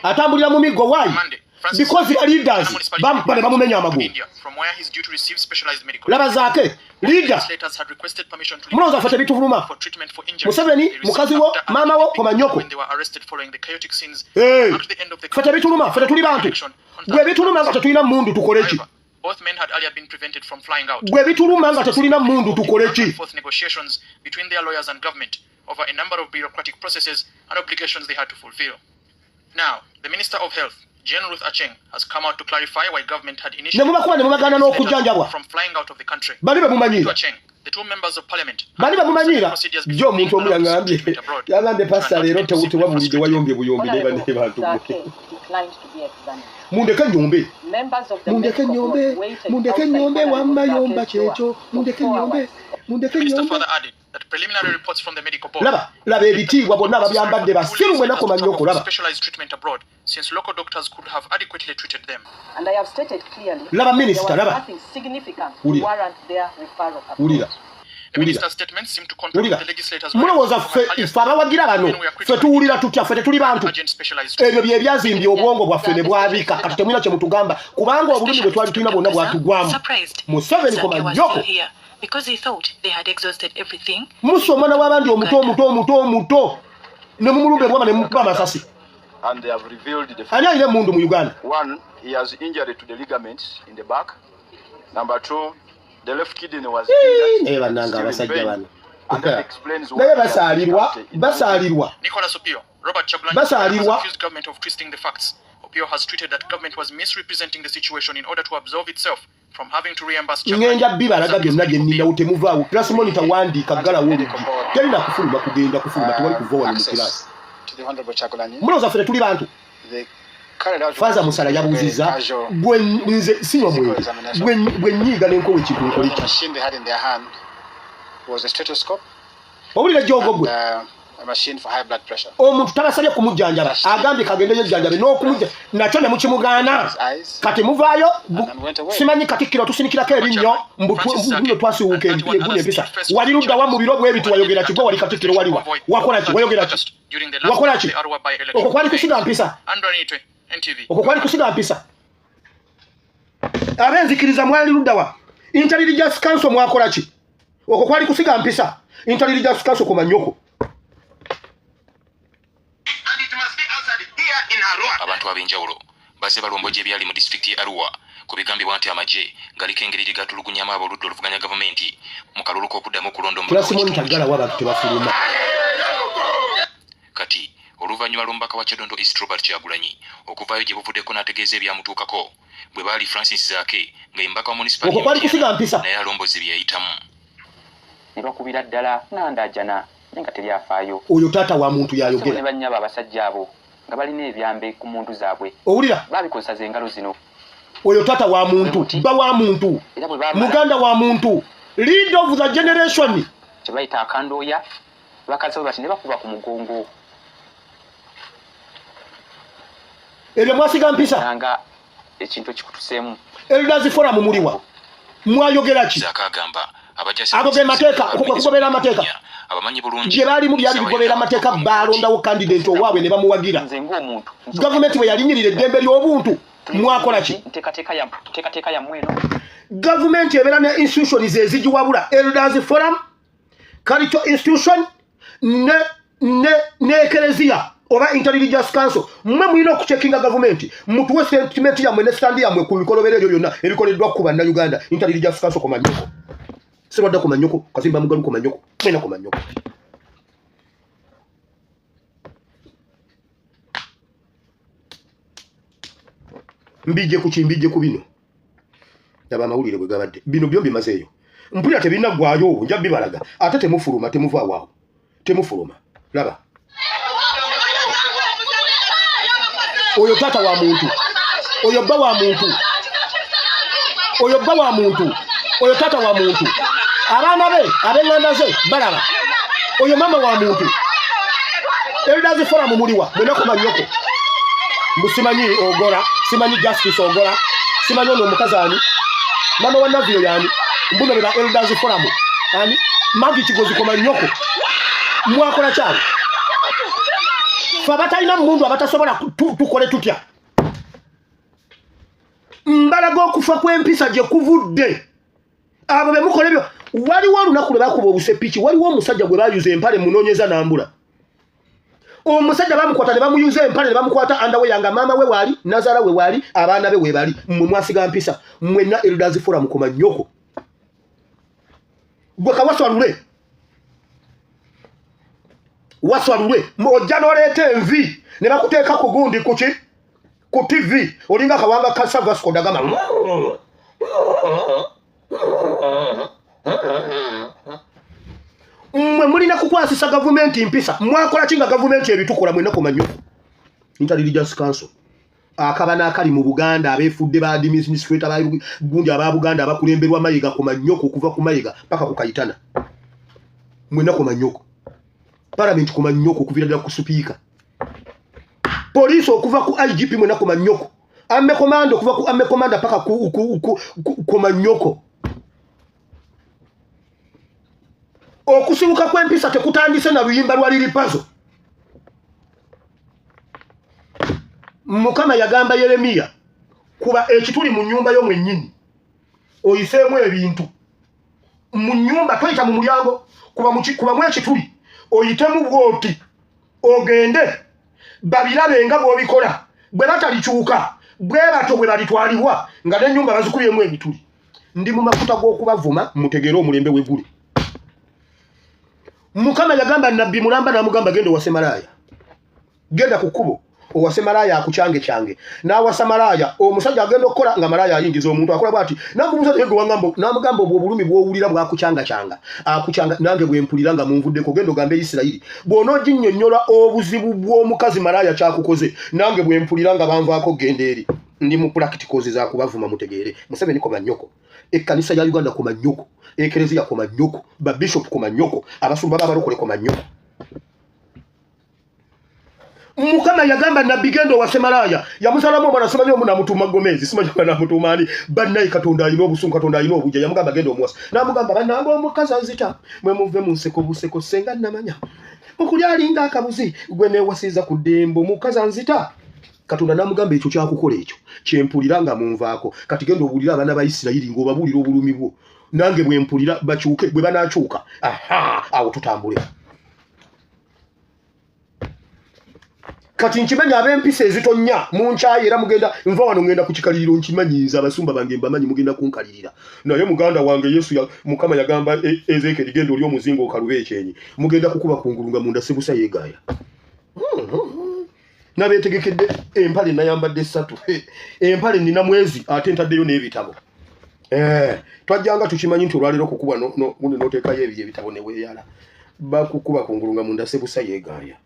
atambulira mu miggo. Why? Monday, Francis Because the leaders bamukuba ne bamumenya amagulu. India, from where he's due to receive specialized medical. Laba zaake leader. Legislators had requested permission to leave Mulowooza ffe tebituvuluma? for treatment for injuries. Museveni, They received mukazi wo, after maama wo, komanyoko. when they were arrested following the chaotic scenes Hey, marked the end of the ffe tebituluma, ffe tetuli bantu? Bwe bituluma nga tetulina mundu tukole ki? However, both men had earlier been prevented from flying out. Bwe bituluma nga tetulina mundu tukole ki? Forth negotiations between their lawyers and government over a number of bureaucratic processes and obligations they had to fulfill. Now, the Minister of Health, Jane Ruth Acheng, has come out to clarify why government had Ne initially mubakuba ne mubagaana n'okujjanjabwa. from flying out of the country. Bali be mumanyiira. To Acheng, the two members of parliament Bali bamumanyiira. Jjo omuntu omu yaŋŋambye, "Pasita, leero tewabulidde, wayombye buyombi." Naye banne bantu Zake declined to be examined. Mundeke nyombe. Members of the Mundeke medical nyombe. board waited Mundeke outside nyombe. Honorable Wamma yomba Zake's door kyekyo. for Mundeke 4 nyombe. hours. Mundeke The minister nyombe. further added that preliminary reports from the medical board Laba, laba ebitiibwa bonna babyambadde, basiru mwe nakoma nnyo okulaba. specialized treatment abroad since local doctors could have adequately treated them. And I have stated clearly Laba that minister, there was laba. nothing significant to Wulira. warrant their referral abroad. Wulira. The minister's statements seem to contradict Wulira. the legislators' Mulowooza ffe abawagira bano ffe tuwulira tutya? Ffe tetuli bantu? Ebyo bye byazimbye obwongo bwaffe ne bwabika. Kati temulina kye mutugamba, kubanga obulumi bwe twali tulina bwonna bwatugwamu. Museveni, koma nnyoko. Because he thought they had exhausted everything. Musa omwana w'abandi omuto, omuto, omuto, omuto, ne mumulumba ebwama ne mukuba amasasi. And they have revealed the Ani alina emundu mu Uganda? One, he has injury to the ligaments in the back. Number two, the left kidney was Hii, injured. naye bannange Still in abasajja pain. bano And that explains why naye he has basaalirwa, difficulty in basaalirwa. Nicholas Opio, Robert Kyagulanyi has Basaalirwa. accused government of twisting the facts. Opio has tweeted that government was misrepresenting the situation in order to absolve itself from having to reimburse Ŋŋenda bibalaga byonna bye nninawo. Temuvaawo. Class monitor, wandiika, ggalawo oluggi. Terina kufuluma, kugenda kufuluma, tewali kuva wano mu kirasi. To the Honorable Kyagulanyi. Mulowooza ffe tetuli bantu? They carried out Father Musala yabuuzizza, bwe nze sinywa mwenge, bwe nnyiiga n'enkowa ekintu nkole The ki? machine they had in their hand was a stethoscope. Owulira joogo gwe. And, Omuntu tabasabye kumujjanjaba, agambye kagende yejjanjabe n'okumujja nakyo ne mukimugaana. Kati muvaayo, simanyi Katikkiro tusinikirako ebinnyo mbuno twasiwuuka eguna empisa. Wali luddawa mu biro bwe biti? Wayogera ki? Gwe wali Katikkiro, waliwa? Wakola ki? Wayogera ki? Wakola ki? Okwo kwali kusiga mpisa, okwo kwali kusiga mpisa. Ab'enzikiriza mwali luddawa? Interreligious Council mwakola ki? Okwo kwali kusiga mpisa. Interreligious Council kumanyoko. Abantu ab'enjawulo bazze balomboja ebyali mu disitulikiti ye Arua ku bigambibwa nti amagye galiko engeri gye gatulugunyamu ab'oludda oluvuganya gavumenti mu kalulu k'okuddamu okulonda omubaka w'ekitundu. Abantu tebafuluma. Kati oluvannyuma lw'omubaka wa Kyadondo East Robert Kyagulanyi okuvaayo gye buvuddeko n'ategeeza ebyamutuukako bwe baali Francis Zaake nga ye mubaka wa munisipaali Okwo kwali kusiga mpisa. Naye alomboze bye yayitamu. Ne bakubira ddala nga ndaajana naye nga teri afaayo. Oyo taata wa muntu Bassebo y'ayogera. ne bannyabo abasajja abo nga balina ebyambe ku mmundu zaabwe. Owulira? Baabikozesa ze ngalo zino. Oyo taata wa Bwe muntu, buti bba wa muntu, era bwe baamala. muganda wa muntu, lead of the generation. Kye bayita akandooya bakaza bwe bati ne bakuba ku mugongo. Ebyo mwasiga mpisa. Nga ekintu ekikutuseemu. Elders Forum muliwa? Mwayogera ki? Zaake agamba abajasi Ago ge mateeka, okwo kwe kugoberera amateeka. abamanyi bulungi Gye baalimu byali bigoberera amateeka, baalondawo candidate owaabwe ne bamuwagira. Nze ng'omuntu Gavumenti bwe yalinyirira eddembe ly'obuntu, mwakola ki? Nteekateeka yammwe eno. Gavumenti ebeera ne institutions ezigiwabula, Elders Forum, cultural institution ne ne ne ekereziya oba Interreligious Council. Mmwe mulina okucekinga gavumenti, mutuwe sentiment yammwe ne stand yammwe ku bikolobero ebyo byonna ebikoleddwa ku Bannayuganda. Interreligious Council komanyoko, Serwadda komanyoko, Kazimba Mugalu komanyoko, mwena komanyoko. Mbijje ku ki? Mbijje ku bino. Laba amawulire bwe gabadde. Bino byo mbimazeeyo, mpulira tebinaggwayo, nja bibalaga. Ate temufuluma, temuvaawo awo, temufuluma. Laba oyo taata wa muntu, oyo bba wa muntu, oyo bba wa muntu, oyo taata wa muntu, abaana be, ab'eŋŋanda ze balaba. Oyo maama wa muntu. Elders Forum muliwa? Mwenakoma nnyoko. Mbu simanyi Ogora, simanyi Justice Ogora, simanyi ono omukazi ani, mama wa Navio yani, mbuno be ba Elders Forum ani, Magi Kigozi koma nnyoko. Mwakola kyalo fe abatalina mundu, abatasobola, tukole tutya? Mbalaga okufa kw'empisa gye kuvudde. Abo be mukola ebyo, waliwo olunaku lwe bakuba obusepiki. Waliwo omusajja gwe bayuza empale, munoonyeza nambula. Omusajja bamukwata ne bamuyuza empale ne bamukwata underwear nga maama we waali, nazaala we waali, abaana be webali. Mmwe mwasiga mpisa mwenna. Elders Forum koma nnyoko. Gwe kawaswalule, waswalule. Ojja n'oleeta envi ne bakuteeka ku gundi, kuki, ku TV, olinga akawanga ka Sir Vasco da Gama. Mmwe mulina kukwasisa gavumenti mpisa. Mwakola ki nga gavumenti ebitukola? Mwenna kumanyoko. Interreligious Council, akaba n'akali mu Buganda, abeefudde ba administrator ba gundi aba Buganda abakulemberwa Mayiga, ku manyoko, okuva ku Mayiga paka ku Kayitana, mwenna ku manyoko. Parliament ku manyoko, okuviira ddala ku sipiika. Poliisi okuva ku IGP, mwenna ku manyoko. Army commander, okuva ku army commander paka ku manyoko. Okusibuka kw'empisa tekutandise na luyimba lwa liripazo. Mukama yagamba Yeremiya, kuba ekituli mu nnyumba yo mwennyini, oyiseemu ebintu mu nnyumba, toyita mu mulyango, kubamu ekituli oyitemu bwoti ogende babirabe nga bw'obikola. Bwe batalikyuka bwe batyo bwe balitwalibwa nga n'ennyumba bazikubyemu ebituli. Ndi mu mafuta g'okubavuma, mutegeere omulembe we guli. Mukama yagamba nabbi mulamba n'amugamba, genda owase malaaya, genda ku kkubo owase malaaya akukyange kyange. N'awasa malaaya. Omusajja agenda okukola nga malaaya ayingiza omuntu, akola bwati, namubuuza, naye gwe wangamba, n'amugamba, obwo obulumi bw'owulira bwakukyanga kyanga akukyanga, nange bwe mpulira nga munvuddeko. Genda ogambe Isirayiri, bw'onooginnyonnyola obuzibu bw'omukazi malaaya kyakukoze, nange bwe mpulira nga banvaako. Genda eri. Ndi mu practicals za kubavuma, mutegeere. Museveni koma nnyoko. Ekkanisa ya Uganda koma nnyoko. Ekereziya koma nnyoko. Babishop koma nnyoko. Abasumba b'abalokole koma nnyoko. Mukama yagamba nabbi genda owase malaaya, yamusalamu omwana, simanyi omu namutuuma Gomezi, simanyi oba namutuuma ani. Bannaye Katonda alina obusungu, Katonda alina obujja. Yamugamba genda omuwasa, n'amugamba bannange omukazi anzita, mwe muve mu nseko buseko, senga namanya okulya alinga akabuzi gwe neewasiza ku ddembe, omukazi anzita. Katonda n'amugamba ekyo kyakukola, ekyo kyempulira nga munvaako. Kati genda obuulire abaana ba Isirayiri ng'obabuulira obulumi bwo, nange bwe mpulira bakyuke, bwe banaakyuka aha awo tutambule. Kati nkimanyi ab'empisa ezitonnya munkyayi, era mugenda nva wano ngenda ku kikaliriro, nkimanyi nze abasumba bange mbamanyi, mugenda kunkalirira. Naye muganda wange Yesu Mukama yagamba Ezeekeri genda oli omuzingo okalube ekyenyi, mugenda kukuba kungulu nga munda sebusa yeegaaya. Nabeetegekedde empale nayambadde ssatu, empale nina mwezi ate ntaddeyo n'ebitabo. Twajjanga tukimanyi nti olwaleero okukuba n'oteekayo ebyo ebitabo ne weeyala, bakukuba kungulu nga munda sebusa yeegaaya.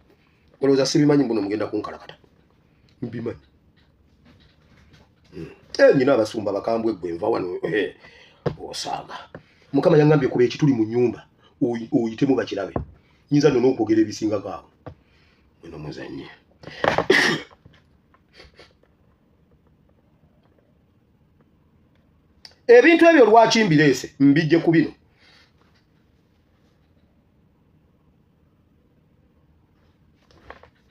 Olowooza sibimanyi mbuno mugenda kunkalakata? Mbimanyi. Nyina abasumba bakambwe gwe nva wano osaaga. Mukama yangambye kuba ekituli mu nnyumba oyitemu bakirabe. Nyinza nno n'okwogera ebisingako awo. Mweno muzannye. Ebintu ebyo lwaki mbireese? Mbijje ku bino.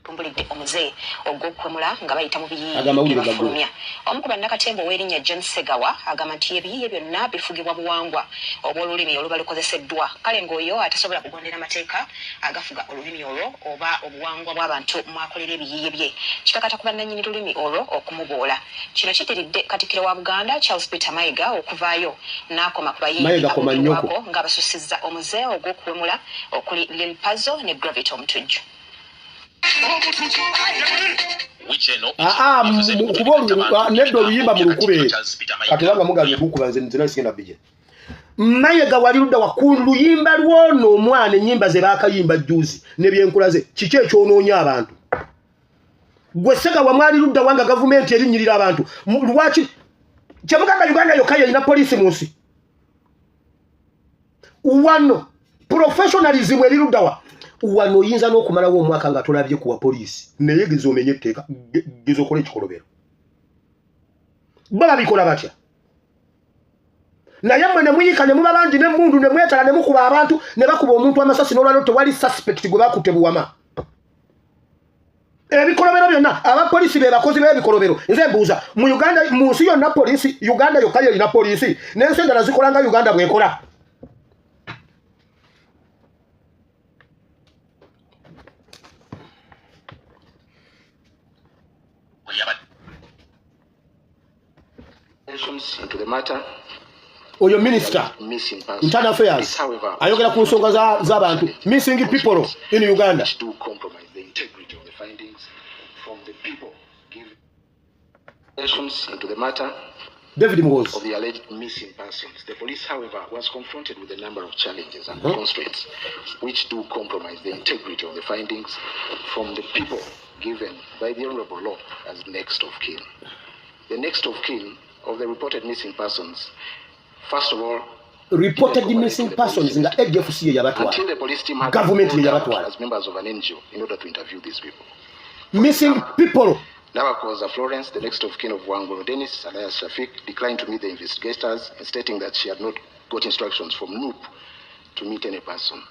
Tumbulidde omuze ogw'okuwemula nga bayita mu biyiiye bye bafulumya. Omu ku bannakatemba ow'erinnya John Segawa agamba nti ebiyiiye byonna bifugibwa buwangwa obw'olulimi oluba lukozeseddwa, kale ng'oyo atasobola kugondera mateeka agafuga olulimi olwo oba obuwangwa bw'abantu mw'akolera ebiyiiye bye, kikakata ku bannannyini lulimi olwo okumuboola. Kino kiddiridde Katikkiro wa Buganda Charles Peter Mayiga okuvaayo n'akoma ku bayimbi aboogerwako ng'abasussizza omuze ogw'okuwemula okuli Lil Pazo ne Gravity Omutujju. Kuba nedda oluyimba mu lukube kati obanga mugambye gukuba nze nze nasigenda bijja. Mayiga wali ludda wa ku luyimba lw'ono omwana, ennyimba ze baakayimba jjuuzi n'ebyenkula ze, kiki ekyonoonya abantu? Gwe Segawa mwali ludda wanga gavumenti erinnyirira abantu? Lwaki kyemugamba Uganda yokka yerina poliisi mu nsi? Wano professionalism eri ludda wa? Wano oyinza n'okumalawo omwaka nga tolabye kuwa poliisi, naye geza omenye etteeka, geza okola ekikolobero. Bo babikola batya? Naye mmwe ne muyika ne muba bangi n'emmundu ne mwetala ne mukuba abantu ne bakuba omuntu amasasi, n'olwaliro tewali suspect gwe bakutte buwama. Ebikolobero byonna abapoliisi be bakozi b'ebikolobero. Nze mbuuza, mu Uganda, mu nsi yonna poliisi Uganda yokka yerina poliisi? N'ensi endala zikola nga Uganda bw'ekola. Oyo minister internal affairs ayogera ku nsonga z'abantu missing people in Uganda. Do compromise the integrity of the findings from the people given into the matter David Muhoozi of the alleged missing persons. The police, however, was confronted with a number of challenges and constraints which do compromise the integrity of the findings from the people given by the Honorable Law as next of kin. The next of kin of the reported missing persons, first of all, reported missing persons nga ADF ye yabatwala, until the police team had government ye been called out yabatwala as members of an NGO in order to interview these people. Missing people. Nabakoza Florence, the next of kin of Wangolo Dennis, alias Shafiq, declined to meet the investigators, stating that she had not got instructions from NUP to meet any person.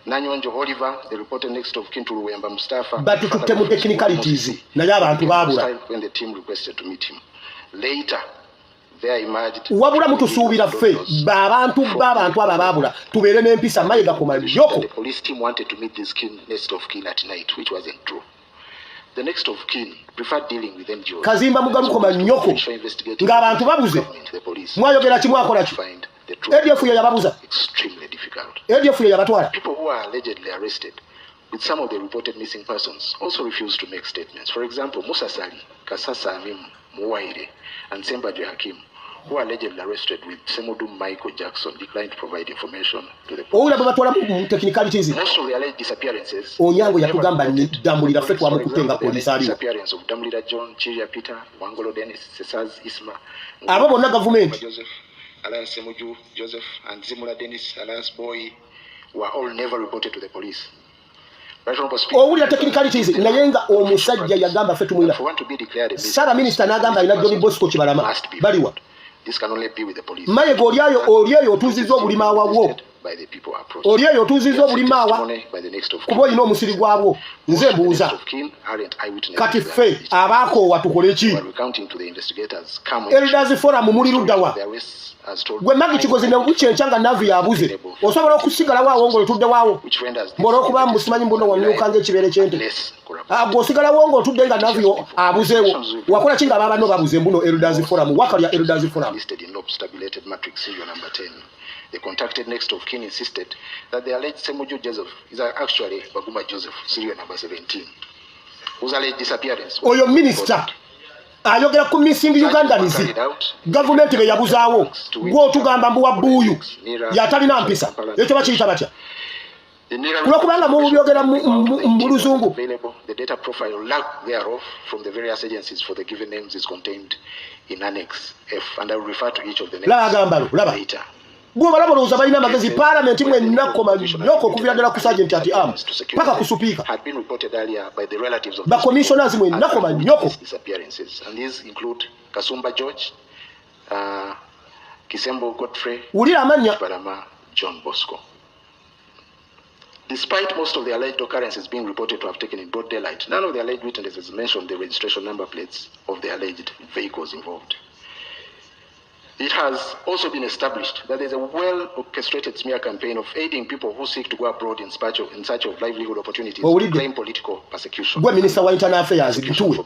Nanyonjo Oliver, the reported next of kin to Luwemba Mustafa, Batututte mu technicalities, naye abantu baabula. when the team requested to meet him. Later, there emerged Wabula mutusuubira ffe baabantu b'abantu abo abaabula tubeere n'empisa. Mayiga koma yoko. The police team wanted to meet this kin, next of kin at night, which wasn't true. The next of kin preferred dealing with NGOs. Kazimba Mugalu koma nnyoko. Ng'abantu babuze, mwayogera ki, mwakola ki? ADF ye yababuza? Extremely difficult. ADF ye yabatwala? People who are allegedly arrested with some of the reported missing persons also refused to make statements. For example, Musa Sali, Kasasa Amim Muwaire, and Sembajwe Hakim, who are allegedly arrested with Semudu Michael Jackson, declined to provide information to the Owulira bwe batwala mu technicalities. Most of the alleged disappearances Onyango yatugamba Ddamulira ffe twamukutte nga poliisi aliwo. Disappearance of Damulira John, Chiria Peter, Wangolo Dennis, Sesaz Isma, Abo bonna gavumenti. Joseph, Alias Semuju Joseph, and Zimula Dennis, alias Boy, were all never reported to the police. Owulira technicalities, naye nga omusajja yagamba ffe tumulina. Ssaabaminisita n'agamba alina John Bosco Kibalama, baliwa? Mayega oli eyo otuuzizza obulima awabwo, oli eyo otuuzizza obulima awa kuba olina omusiri gwabwo. Nze mbuuza, kati ffe abaakoowa tukole ki? Elders Forum muli luddawa? Gwe Magi Kigozi nebukyenkya nga Navu yabuze, osobola okusigalawo awo ng'otudde waawo mbw'olwokuba mbusimanyi mbuno wamyuka ng'ekibeere ky'ente? Gwe osigalawo ng'otudde nga Navu abuzeewo, wakola ki nga babanno babuze? Mbuno Elders Forum wakalya Elders Forum. The contacted next of kin insisted that the alleged Semuju Joseph is actually Baguma Joseph, serial number 17, whose alleged disappearance. Oyo minisita ayogera ku missing Ugandans, gavumenti be yabuzaawo. Gw'otugamba mbu wa bbuuyu yatalina mpisa, ekyo bakiyita batya? Kulwokubanga mubyogera mu luzungu. The data profile or lack thereof from the various agencies for the given names is contained in Annex F, and I will refer to each of the names Laba agambalo, laba. later. Gwe balaba olowooza balina amagezi? Paalamenti mwenna koma nyoko okuviira ddala ku sergeant at arm paka ku supiika. Had been reported earlier by the relatives of Ba commissioners mwenna koma nyoko. disappearances, and these include Kasumba George, Kisembo Godfrey, Wulira amannya. Barama John Bosco. Despite most of the alleged occurrences being reported to have taken in broad daylight, none of the alleged witnesses mentioned the registration number plates of the alleged vehicles involved. It has also been established that there's a well orchestrated smear campaign of aiding people who seek to go abroad in search of livelihood opportunities to Owulidde? claim political persecution. Gwe minisita wa internal affairs, tuwe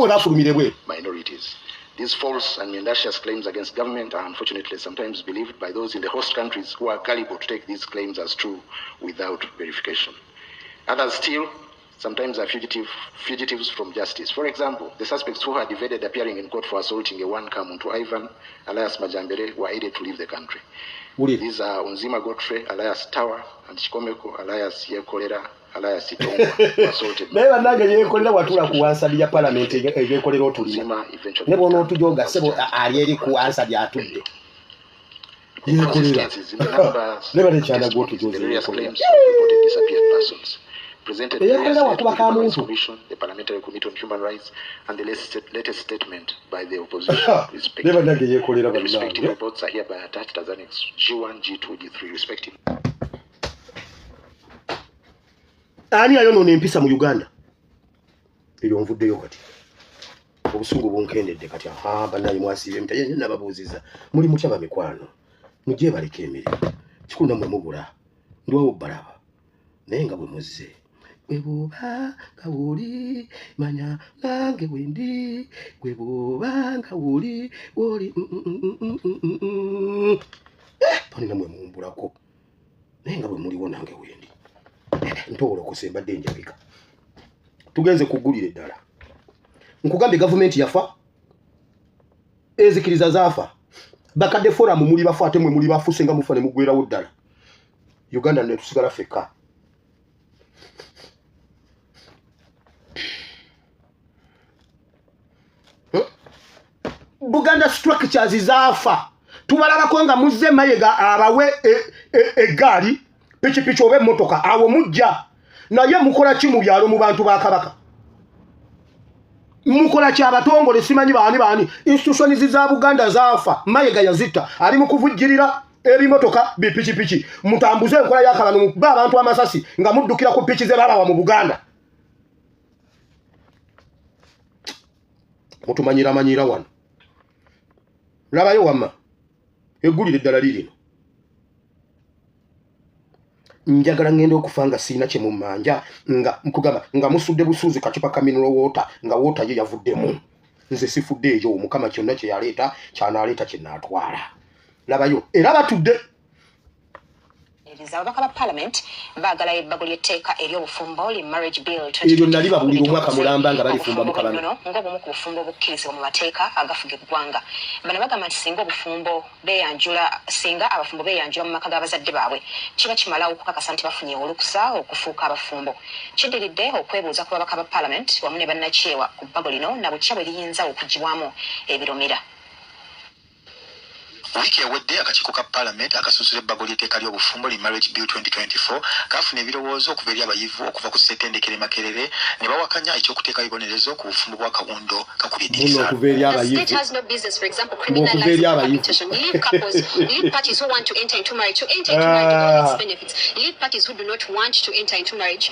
we bafulumire bweru. Minorities. These false and mendacious claims against government are unfortunately sometimes believed by those in the host countries who are gullible to take these claims as true without verification. Others still sometimes are fugitives from justice. For example, the suspects who had evaded appearing in court for assaulting a one Kamuntu Ivan, alias Majambere, were aided to leave the country. Wulira. These are Unzima Godfrey, alias Tower, and Chikomeko, alias Yekolera, alias Itongwa, who assaulted Naye bannange, Yekolera watula ku Hansard ya palamenti eyekolera otulina ne bw'onootujoga sebo ali eri ku Hansard atudde Yekolera ne balekyana gwotujoze. The various Yekolera claims of reported disappeared persons presented Eyekolera variously to wakuba the Human kamuntu. Rights Commission, the Parliamentary Committee on Human Rights, and the latest statement by the opposition. Ne bannange, Yekolera The respective bannange. reports are hereby attached as Annex G1, G2, G3, respectively. Ani ayonoona empisa mu Uganda? Eryo nvuddeyo kati, obusungu bunkendedde kati. Aha, bannaye, mwasiibye emita? Ye nababuuziza, muli mutya bamikwano? Mujje baleka emirimu kikulu, nammwe mubula ndwawo balaba, naye nga bwe muzze bwe bwoba nga wuli manya nange wendi gwe bwoba nga wuli woli. Pani nammwe mumbulako, naye nga bwe muliwo nange wendi ntowolokose mbadde njabika. Tugenze kuggulira eddala, nkugambye gavumenti yafa, ezikiriza zaafa, bakadde forum muli bafu, ate mwe muli bafu senga mufa ne muggwerawo ddala. Uganda ne tusigala ffekka. Buganda structures zaafa, tubalabako nga muzze Mayega abawe eggaali, pikipiki oba emmotoka, awo mujja. Naye mukola ki mu byalo mu bantu ba Kabaka? Mukola ki abatongole simanyi baani baani? Institutions za Buganda zaafa, Mayega yazitta, ali mu kuvujjirira ebimotoka, bipikipiki. Mutambuze enkola y'akabano, mukube abantu amasasi nga muddukira ku piki ze babawa mu Buganda. Mutumanyira manyira wano, labayo wamma eggulire eddala lirino. Njagala ngenda okufa nga siina kye mummanja, nga nkugamba nga musudde busuuzi kacupa ka mineral water, nga water ye yavuddemu. Nze sifudde eyo, Mukama kyonna kye yaleeta kyanaaleeta kye naatwala. Labayo era batudde. Ababaka ba parliament baagala ebbago ly'etteeka ery'obufumbo li Marriage Bill Eryo nali babuulira omwaka mulamba nga balifumba mu kabano. Obufumbo ng'obumu ku bufumbo obukkirizibwa mu mateeka agafuga eggwanga. Bano bagamba nti singa obufumbo beeyanjula, singa abafumbo beeyanjula mu maka g'abazadde baabwe, kiba kimalawo okukakasa nti bafunye olukusa okufuuka abafumbo. Kiddiridde okwebuuza ku babaka ba parliament wamu ne bannakyewa ku bbago lino na butya bwe liyinza okugibwamu ebirumira. Wiiki ewedde akakiiko ka Palamenti akasunsula ebbago ly'etteeka ly'obufumbo li Marriage Bill 2024 kaafuna ebirowoozo okuva eri abayivu okuva ku ssettendekero e Makerere ne bawakanya eky'okuteekawo ebibonerezo ku bufumbo bw'akawundo kakubye Buno eddirisa. okuva eri The abayivu state has no business, for example, Mbu okuva eri criminalizing abayivu cohabitation. Leave couples, leave parties who want to enter into marriage to enter into marriage with all its Ah, benefits. Leave parties who do not want to enter into marriage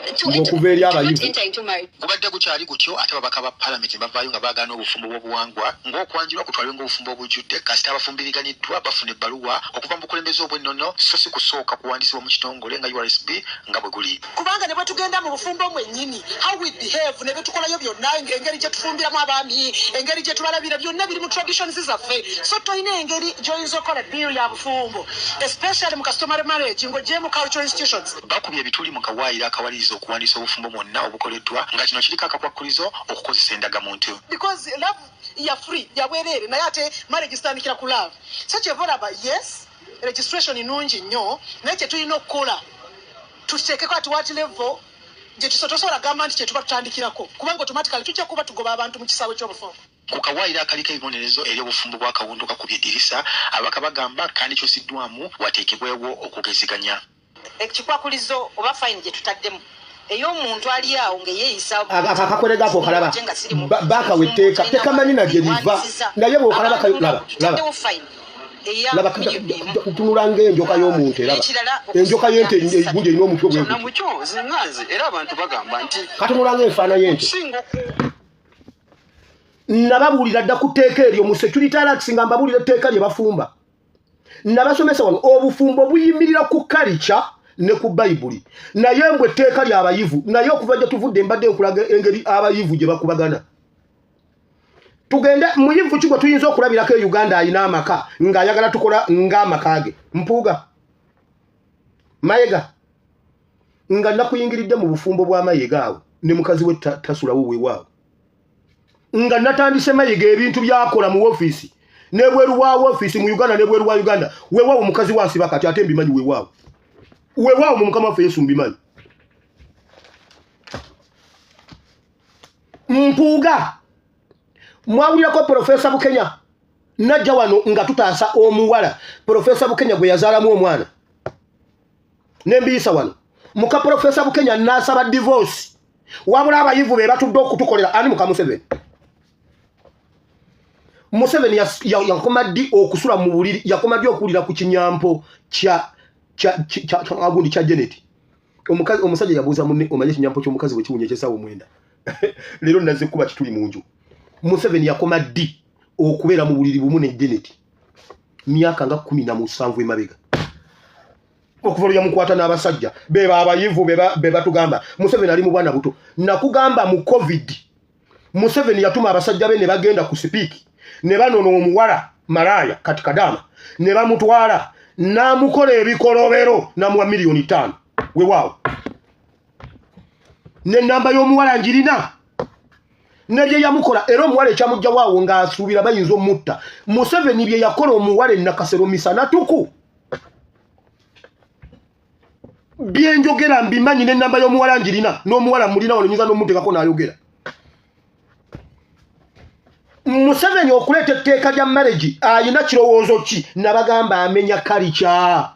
to mbu enter, okuva eri to not abayivu enter into marriage. Gubadde gukyali gutyo ate ababaka ba Palamenti ne bavaayo nga baagaana obufumbo bw'obuwangwa ng'okwanjulwa kutwalwe ng'obufumbo obujjudde kasita abafumbiriganiddwa bafuna ebbaluwa okuva mu bukulembeze obw'ennono so si kusooka kuwandiisibwa mu kitongole nga URSB nga bwe guli. Kubanga ne bwe tugenda mu bufumbo mwennyini, how we behave ne byetukolayo byonna, engeri gye tufumbiramu abaami, engeri gye tubalabira, byonna biri mu traditions zaffe. So tolina engeri gy'oyinza okukola bill ya bufumbo, especially mu customary marriage, ng'oggyeemu cultural institutions. Bakubye ebituli mu kawaayiro akawaliriza okuwandiisa obufumbo bwonna obukoleddwa nga kino kiriko akakwakkulizo okukozesa endagamuntu. Because love ya free, ya bwereere, naye ate marriage zitandikira ku love. So kyeva olaba, yes, registration nungi nnyo, naye kye tulina okukola tuteekeko at what level gye tosobola gamba nti kyetuba tutandikirako, kubanga automatically tujja kuba tugoba abantu mu kisaawe ky'obufumbo. Ku kawaayiro akaliko ebibonerezo eri obufumbo bw'akawundu kakubye eddirisa, ababaka bagamba kandikyusiddwamu wateekebwewo okugeziganya. Ekikwakulizo oba fine gye tutaddemu ey'omuntu ali awo ng'eyeeyisa Ako akakwere gako okalaba ate nga siri mu Bakawa etteeka tekamanyi na gye liva, naye bw'okalaba laba laba tutaddewo fine eya laba miliyoni 1. Tunula ng'enjoka y'omuntu eraba Ekirala enjoka y'ente gundi erina omutwe bwe Kyonna guti. mukyo nze nga nze era abantu bagamba nti Katunula ng'enfaana y'ente. okusinga oku Nababuulira dda ku tteeka eryo mu security alerts nga mbabuulira etteeka lye bafumba. Nabasomesa wano obufumbo buyimirira ku culture ne ku Bayibuli, naye mbwe etteeka ly'abayivu. Naye okuva gye tuvudde mbadde nkulaga engeri abayivu gye bakubagana. Tugende muyivu ki gwe tuyinza okulabirako e Uganda alina amaka ng'ayagala tukola ng'amaka ge? Mpuuga, Mayega, nga nakuyingiridde mu bufumbo bwa Mayega awo ne mukazi we tasulawo weewaawo, nga natandise Mayiga ebintu byakola mu ofiisi nebweru wa ofiisi mu Uganda nebweru wa Uganda. Weewaawo mukazi wansiba kati ate mbimanyi. Weewaawo, weewaawo mu Mukama waffe Yesu mbimanyi. Mpuuga, mwawulirako Profesa Bukenya najja wano nga tutaasa omuwala Profesa Bukenya gwe yazaalamu omwana nembiyisa wano. Muka Profesa Bukenya n'asaba divorce, wabula abayivu be batudde okutukolera. Ani muka Museveni? Museveni yakoma ddi okusula mu buliri? Yakoma ddi okuwulira ku kinyampo kya agundi kya Janet? Omukazi, omusajja yabuuza munne, omanye ekinyampo ky'omukazi bwe kiwunya ekyessaawa 9? Leero nazze kuba kituli mu nju. Museveni yakoma ddi okubeera mu buliri bumu ne Janet? Myaka nga 17 emabega, okuva lwe yamukwata n'abasajja beba abayivu be batugamba Museveni ali mu bwana buto. Nakugamba mu COVID Museveni yatuma abasajja be ne bagenda ku Sipiiki ne banona omuwala malaaya kati Kadaama ne bamutwala n'amukola ebikolobero n'amuwa miliyoni 5. Weewaawo n'ennamba y'omuwala njirina ne bye yamukola, era omuwala ekyamugjawaawo ng'asuubira bayinza omutta. Museveni bye yakola omuwala enakasero misana tuku, byenjogera mbimanyi, n'ennamba y'omuwala njirina, n'omuwala mulina wano, nyinza n'omuteekako n'ayogera. Museveni okuleeta etteeka lya marriage ayina kirowoozo ki? Nabagamba amenya culture.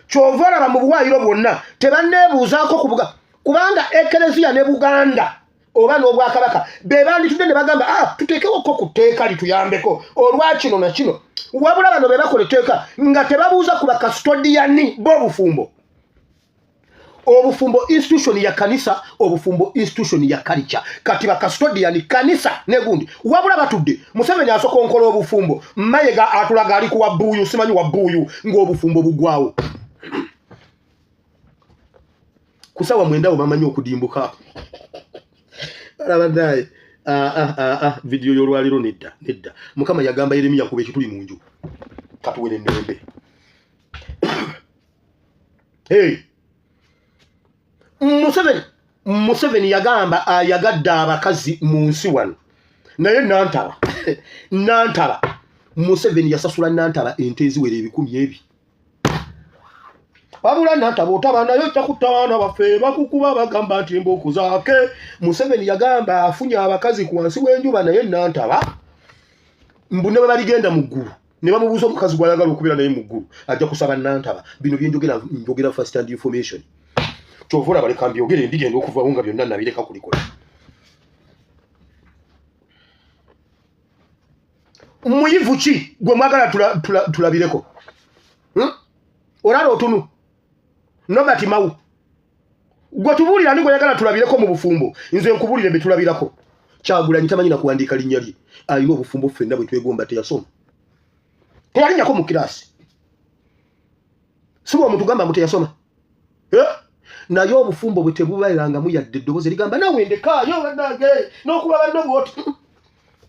Kyova olaba mu buwaayiro bwonna tebanneebuuzaako kubuga, kubanga Ekereziya ne Buganda oba n'Obwakabaka be banditudde ne bagamba, ah, tuteekewoko ku tteeka lituyambeko olwa kino na kino. Wabula bano be bakola etteeka nga tebabuuza ku bakasitodiyani b'obufumbo. Obufumbo institution ya kanisa, obufumbo institution ya culture. Kati bakastodian kanisa negundi, wabula batudde. Museveni asokonkola obufumbo, Mayega atulaga ali kuwa buuyu, simanyi wa buuyu, ng'obufumbo bugwawo kusawa 9 wo bamanyi okudimbuka. Alabaddaye ah, ah, ah, ah, vidiyo y'olwaliro. Nedda, nedda. Mukama yagamba Yeremiya kuba ekituli mu nju katuwere emirembe. Hey. Museveni yagamba ayagadde abakazi mu nsi wano, naye Nantaba, Nantaba, Museveni yasasula Nantaba ente eziwera 200,000. Wabula Nantaba otaba naye ojja kutta abaana baffe, bakukuba bagamba nti embuuku zaake. Museveni yagamba afunye abakazi ku wansi w'enjuba, naye Nantaba mbu ne bwe baligenda mu ggulu. Ne bamubuuza omukazi gw'ayagala okubeera naye mu ggulu, ajja kusaba Nantaba. Bino bye njogera, njogera first hand information. Kyova olaba leka mbyogere, ndigenda okuvawo nga byonna nabireka kulikola. Muyivu ki gwe mwagala tulabireko? Olala otunu Nobert Mao, gwe tubuulira ani gweyagala tulabireko mu bufumbo? Nze nkubuulire be tulabirako. Kyagulanyi tamanyi na kuwandiika linnya lye, alina obufumbo ffenna bwe twegomba, teyasoma, teyalinnyako mu kiraasi. Si bwe omuntu gamba mbu teyasoma, eh? Naye obufumbo bwe tebubeerangamu yadde eddoboozi erigamba nawe ndekaayo bannange n'okuba banno bwoti.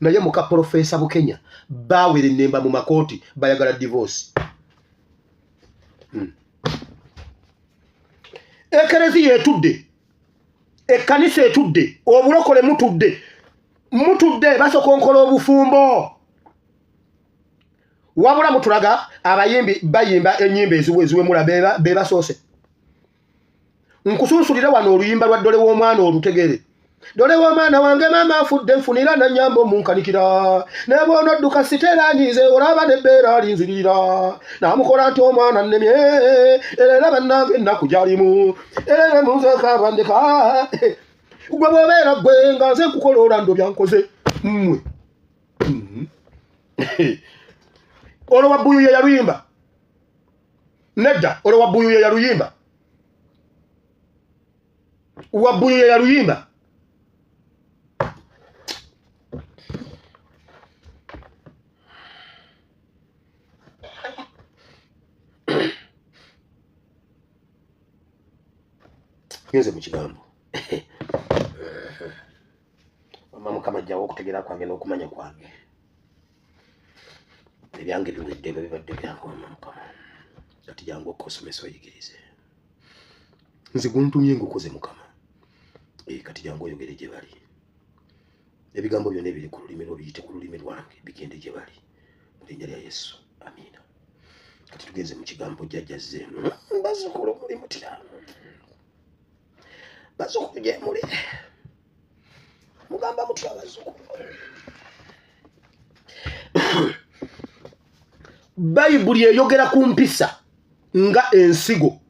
Naye muka Profesa Bukenya baawera ennemba mu makooti, bayagala divorce. Ekereziya etudde, ekkanisa etudde, obulokole mutudde, mutudde basokonkola obufumbo. Wabula mutulaga abayimbi bayimba ennyimba eziwemula be basoose. Nkusunsulire wano oluyimba lwa ddole w'omwana olutegere. Dole w'omwana wange maama afudde, nfunira nanyamba omunkanikira, ne bw'onodduka sitera nyize, olaba nebbeera alinzirira namukola nti omwana nnemye, era bannange ennaku gyalimu, era munzekabandeka. Gwe bw'obeera gwe nga nze nkukola olando byankoze mmwe. Olwo wabbuyu ye yaluyimba? Nedda, olwo wabbuyu ye yaluyimba? Wabbuyu ye yaluyimba? Ngenze mu kigambo. Mama Mukama ajjawo okutegeera kwange n'okumanya kwange. Ebyange biwedde, ebyo bibadde byange. Wama Mukama, kati jangu okosomesa oyigirize. Nze guntumye ngukoze Mukama. Kati jangu oyogere gye bali. Ebigambo byonna ebiri ku lulimi lwo biyite ku lulimi lwange, bigende gye bali mu linnya lya Yesu, amiina. Kati tugenze mu kigambo. Jjajja zze. Bazzukulu muli mutya? Bazzukulu gye muli, mugamba mutya bazzukulu? Bayibuli eyogera ku mpisa nga ensigo.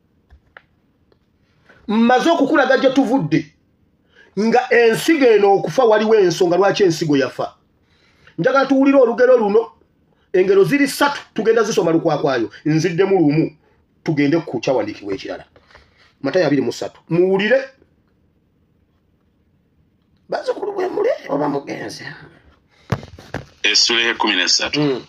Mmaze okukulaga gye tuvudde nga ensigo eno okufa, waliwo ensonga lwaki ensigo yafa. Njagala tuwulire olugero luno. Engero ziri ssatu, tugenda zisoma lukwakwayo. Nziddemu lumu, tugende ku kyawandiikibwa ekirala, Matayo 23. Muwulire bazzukulu, bwe muli oba mugenze. Essula ey'e 13.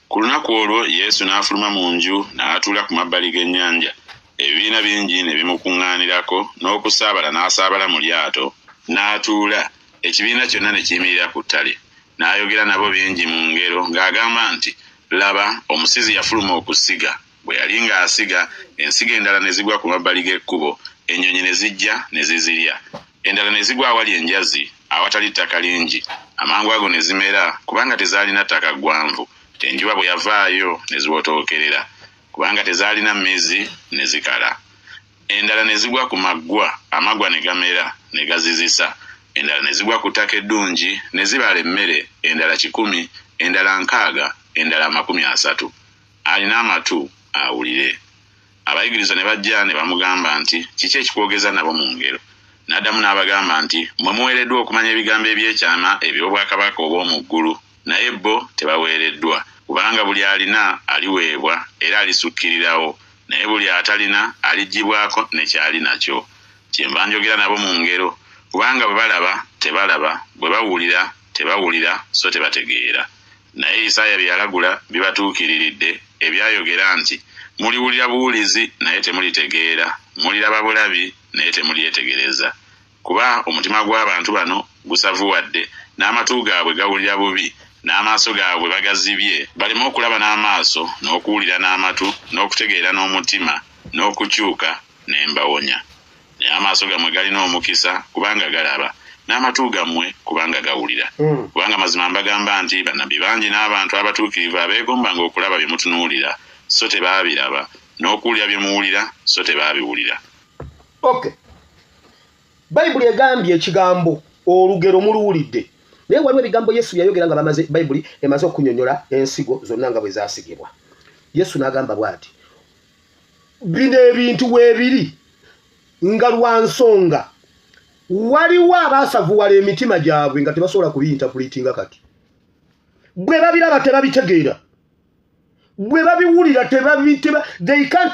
Ku lunaku olwo Yesu n'afuluma mu nju n'atuula ku mabbali g'ennyanja. Ebibiina bingi ne bimukuŋŋaanirako, n'okusaabala n'asaabala mu lyato n'atuula, ekibiina kyonna ne kiyimirira ku ttale. N'ayogera nabo bingi mu ngero ng'agamba nti, Laba, omusizi yafuluma okusiga. Bwe yali ng'asiga, ensigo endala ne zigwa ku mabbali g'ekkubo, ennyonyi ne zijja ne zizirya. Endala ne zigwa awali enjazi, awatali ttaka lingi, amangu ago ne zimera, kubanga tezaalina ttaka ggwanvu. Enjuba bwe yavaayo ne ziwotookerera, kubanga tezaalina mmizi, ne zikala. Endala ne zigwa ku maggwa, amaggwa ne gamera, ne gazizisa. Endala ne zigwa ku ttaka eddungi, ne zibala emmere, endala 100, endala 60, endala 30. Alina amatu, awulire. Abayigirizwa ne bajja ne bamugamba nti, Kiki ekikwogeza nabo mu ngero? N'addamu n'abagamba nti, Mmwe muweereddwa okumanya ebigambo eby'ekyama eby'obwakabaka obw'omu ggulu, naye bo tebaweereddwa. Kubanga buli alina aliweebwa, era lisukkirirawo, naye buli atalina aliggyibwako ne ky'ali nakyo. Kyenva njogera nabo mu ngero, kubanga bwe balaba tebalaba, bwe bawulira tebawulira so tebategeera. Naye Isaaya bye yalagula bibatuukiriridde, ebyayogera nti, Muliwulira buwulizi, naye temulitegeera, muliraba bulabi, naye temulyetegereza. Kuba omutima gw'abantu bano gusavuwadde, n'amatu gaabwe gawulira bubi, n'amaaso gaabwe bagazibye, baleme okulaba n'amaaso, n'okuwulira n'amatu, n'okutegeera n'omutima, n'okukyuka, ne mbawonya. Naye amaaso gammwe galina omukisa, kubanga galaba, n'amatu gammwe, kubanga gawulira. Kubanga mazima mbagamba nti bannabbi bangi n'abantu abatuukirivu abeegombanga okulaba bye mutunuulira, so tebaabiraba, n'okuwulira bye muwulira, so tebaabiwulira. Okay, Bayibuli egambye ekigambo olugero muluwulidde. Naye waliwo ebigambo Yesu yayogera nga bamaze Bayibuli emaze okunyonyola ensigo zonna nga bwe zaasigibwa. Yesu n'agamba bw'ati, bino ebintu weebiri nga lwa nsonga waliwo abaasavuwala emitima gyabwe nga tebasobola kubiyintapulitinga kati bwe babiraba tebabitegeera bwe babiwulira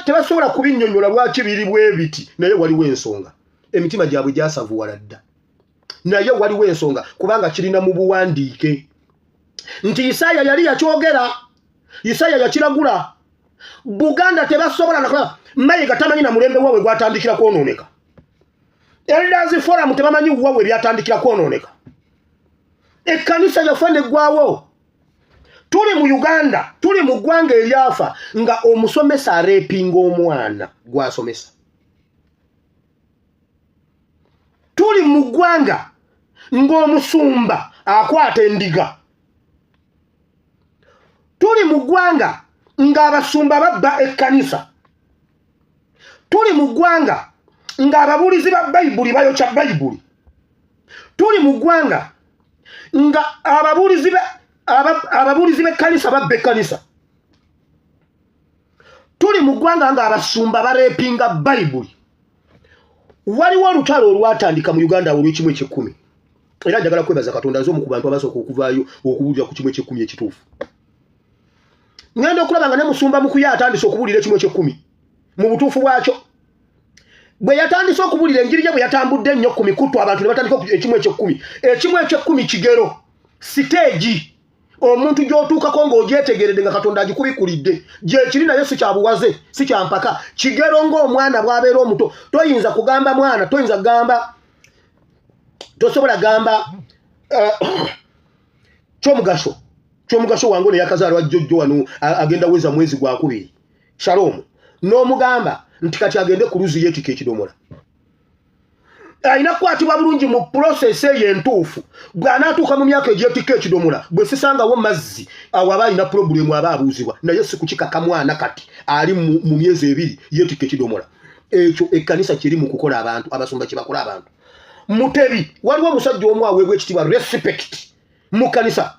tebasobola kubinnyonnyola lwaki biri bwe biti naye waliwo ensonga emitima gyabwe gyasavuwala dda naye waliwo ensonga kubanga kirina mu buwandiike nti Isaaya yali yakyogera Isaaya yakiragula Buganda tebasobola nakola Mayiga tamanyi na mulembe wawe gwatandikira kwonooneka Elders Forum tebamanyi wawe byatandikira kwonooneka ekkanisa yafa neggwawo tuli mu Uganda tuli mu ggwanga eryafa nga omusomesa areepinga omwana gwasomesa tuli mu ggwanga ng'omusumba akwata endiga tuli mu ggwanga ng'abasumba babba ekkanisa tuli mu ggwanga ng'ababuulizi ba bayibuli bayokya bayibuli tuli mu ggwanga nga ababuulizi b'ekkanisa babba ekkanisa tuli mu ggwanga ng'abasumba bareepinga bayibuli waliwo olutalo olwatandika mu uganda awo olw'ekimu ekyekkumi era njagala kwebaza katonda nze omu ku bantu abasooka okuvaayo okubuulira ku kimu ekyekkumi ekituufu ŋŋenda okulaba nga ne musumba mukuye atandise okubuulira ekimu ekyekkumi mu butuufu bwakyo bwe yatandise okubuulira enjiri ye bwe yatambudde ennyo ku mikutu abantu ne batandika ekimu ekyekkumi ekimu ekyekkumi kigero siteegi omuntu gy'otuukako ng'ogyetegeredde nga katonda agikubikulidde gyekiri naye si kyabuwaze si kyampaka kigero ng'omwana bw'abeera omuto toyinza kugamba mwana toyinza kugamba tosobola gamba eh, kyomugaso kyomugaso wange ono yakazaalwa jjojjo wano agenda weza mwezi gwakubiri shalom n'omugamba nti kati agende ku luzi yeetika ekidomola alina kukwatibwa bulungi mu pulosesi eyo entuufu bw'anaatuuka mu myaka egyetikka ekidomola bwe sisangawo mazzi awo aba alina pulobulemu aba abuuzibwa naye si kukikaka mwana kati ali mu myezi ebiri yeetikka ekidomola ekyo ekkanisa kiri mu kukola abantu abasumba kye bakola abantu mutebi waliwo omusajja omu aweebwa ekitiibwa respect mu kkanisa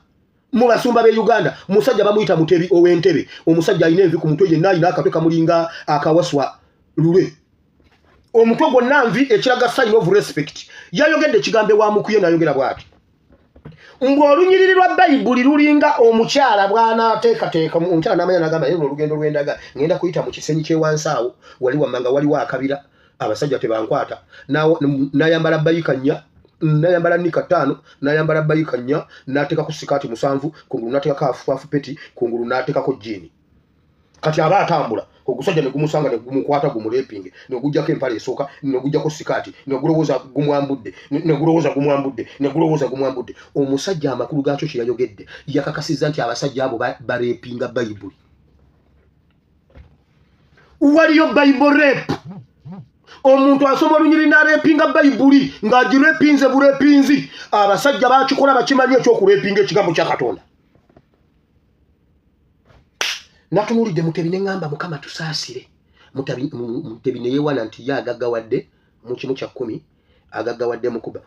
mu basumba b'e uganda musajja bamuyita mutebi ow'entebe omusajja alina envi ku mutwe yenna alina akatwe kamulinga akawaswa lule omutwe gwonna nvi ekiraga sign of respect yayogedde ekigambo ewa mukuye nayogera bwati mbu olunyiriri lwa bayibuli lulinga omukyala bwanateekateeka omukyala namanya nagamba naye olugendo lwendaga ngenda kuyita mu kisenyi kyewansi awo wali wammanga waliwo akabira abasajja tebankwata nayambala bayika nnya nayambala nika ttaano nayambala bayika nnya nateekako sikaati musanvu kungulu nateekako afupeti kungulu nateekako jiini kati aba atambula ogusajja negumusanga negumukwata gumulepinge negujjako empale esooka negujjako sikaati negulowooza gumwambudde negulowooza gumwambudde negulowooza gumwambudde omusajja amakulu gaakyo kyeyayogedde yakakasizza nti abasajja abo barepinga bayibuli waliyo bible rape omuntu asoma olunyiri narepinga bayibuli ng'agirepinze burepinzi abasajja bakikola bakimanyi ekyokurepinga ekigambo kya katonda Natunuulidde Mutebi ne ŋŋamba Mukama tusaasire. Mutebi ne yeewaana nti ye agaggawadde mu kimu kya kkumi, agaggawadde mu kuba.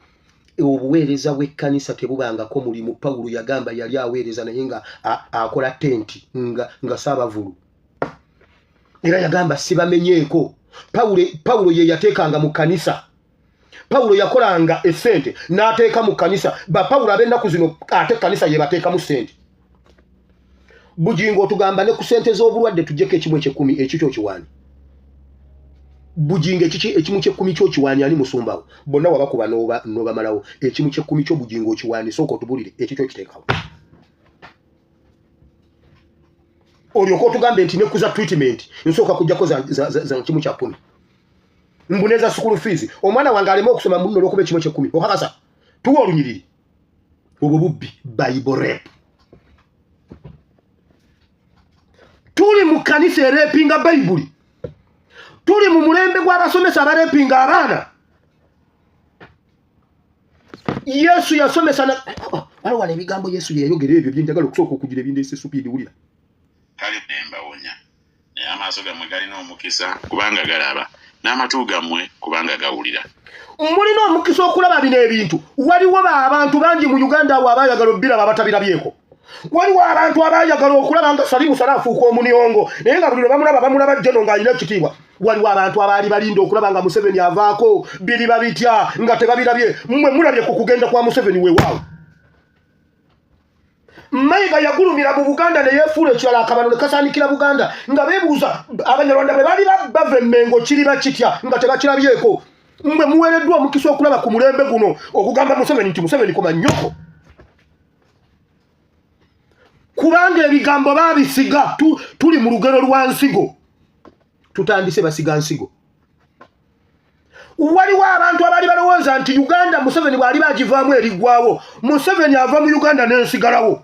Obuweereza bw'ekkanisa tebubangako mulimu. Pawulo yagamba yali aweereza naye nga akola tenti nga, nga saabavulu. Era yagamba sibamenyeeko. Pawulo ye yateekanga mu kkanisa. Pawulo yakolanga essente n'ateeka mu kkanisa. Ba Pawulo ab'ennaku zino ate ekkanisa ye bateekamu ssente. Bugingo otugamba ne ku ssente z'obulwadde tujjeko ekimu eky'ekkumi ekikyo okiwaani. Bugingo ekiki ekimu ky'ekkumi kyo okiwaani ani musumbawo? Bonna wabakuba n'obamalawo. Ekimu ky'ekkumi kyo Bugingo okiwaani sooka otubulire ekikyo okiteekawo. Olyoke otugambe nti ne ku za treatment nsooka kujjako za kimu kya kkumi. Mbu neza school fees omwana wange aleme okusoma muno olwokuba ekimu ekyekkumi okakasa tuwa olunyiriri obwo bubbi bible rape tuli mu kanisa erepinga bayibuli tuli mu mulembe gw'abasomesa abarepinga abaana yesu yasomesa oh, waliwo wano ebigambo yesu yeyayogera ebyo byenjagala okusooka okugira ebindeese supiidi wulira kale nembawonya naye amaaso gammwe galina omukisa kubanga galaba n'amatu gammwe kubanga gawulira. Mulina omukisa okulaba bino ebintu. Waliwo abantu bangi mu Uganda awo abaayagala obbiraba abatabirabyeko. Waliwo abantu abaayagala okulaba nga Salimu Sala afuuka omuniongo, naye nga buli lwe bamulaba bamulaba jeno ng'alina ekitiibwa. Waliwo abantu abaali balinda okulaba nga Museveni avaako, biriba bitya nga tebabirabye. Mmwe mulabye ku kugenda kwa Museveni weewaawo. Mayiga yagulumira mu Buganda ne yeefuula ekirala, akabano ne kasaanikira Buganda nga beebuuza Abanyarwanda bwe bali bava e Mmengo kiriba kitya nga tebakirabyeko. Mmwe muweereddwa omukisa okulaba ku mulembe guno okugamba Museveni nti Museveni koma nnyoko, kubanga ebigambo baabisiga. Tuli mu lugero lwa nsigo, tutandise basiga nsigo. Waliwo abantu abaali balowooza nti Uganda Museveni bw'aliba agivaamu eriggwawo, Museveni ava mu Uganda n'ensigalawo.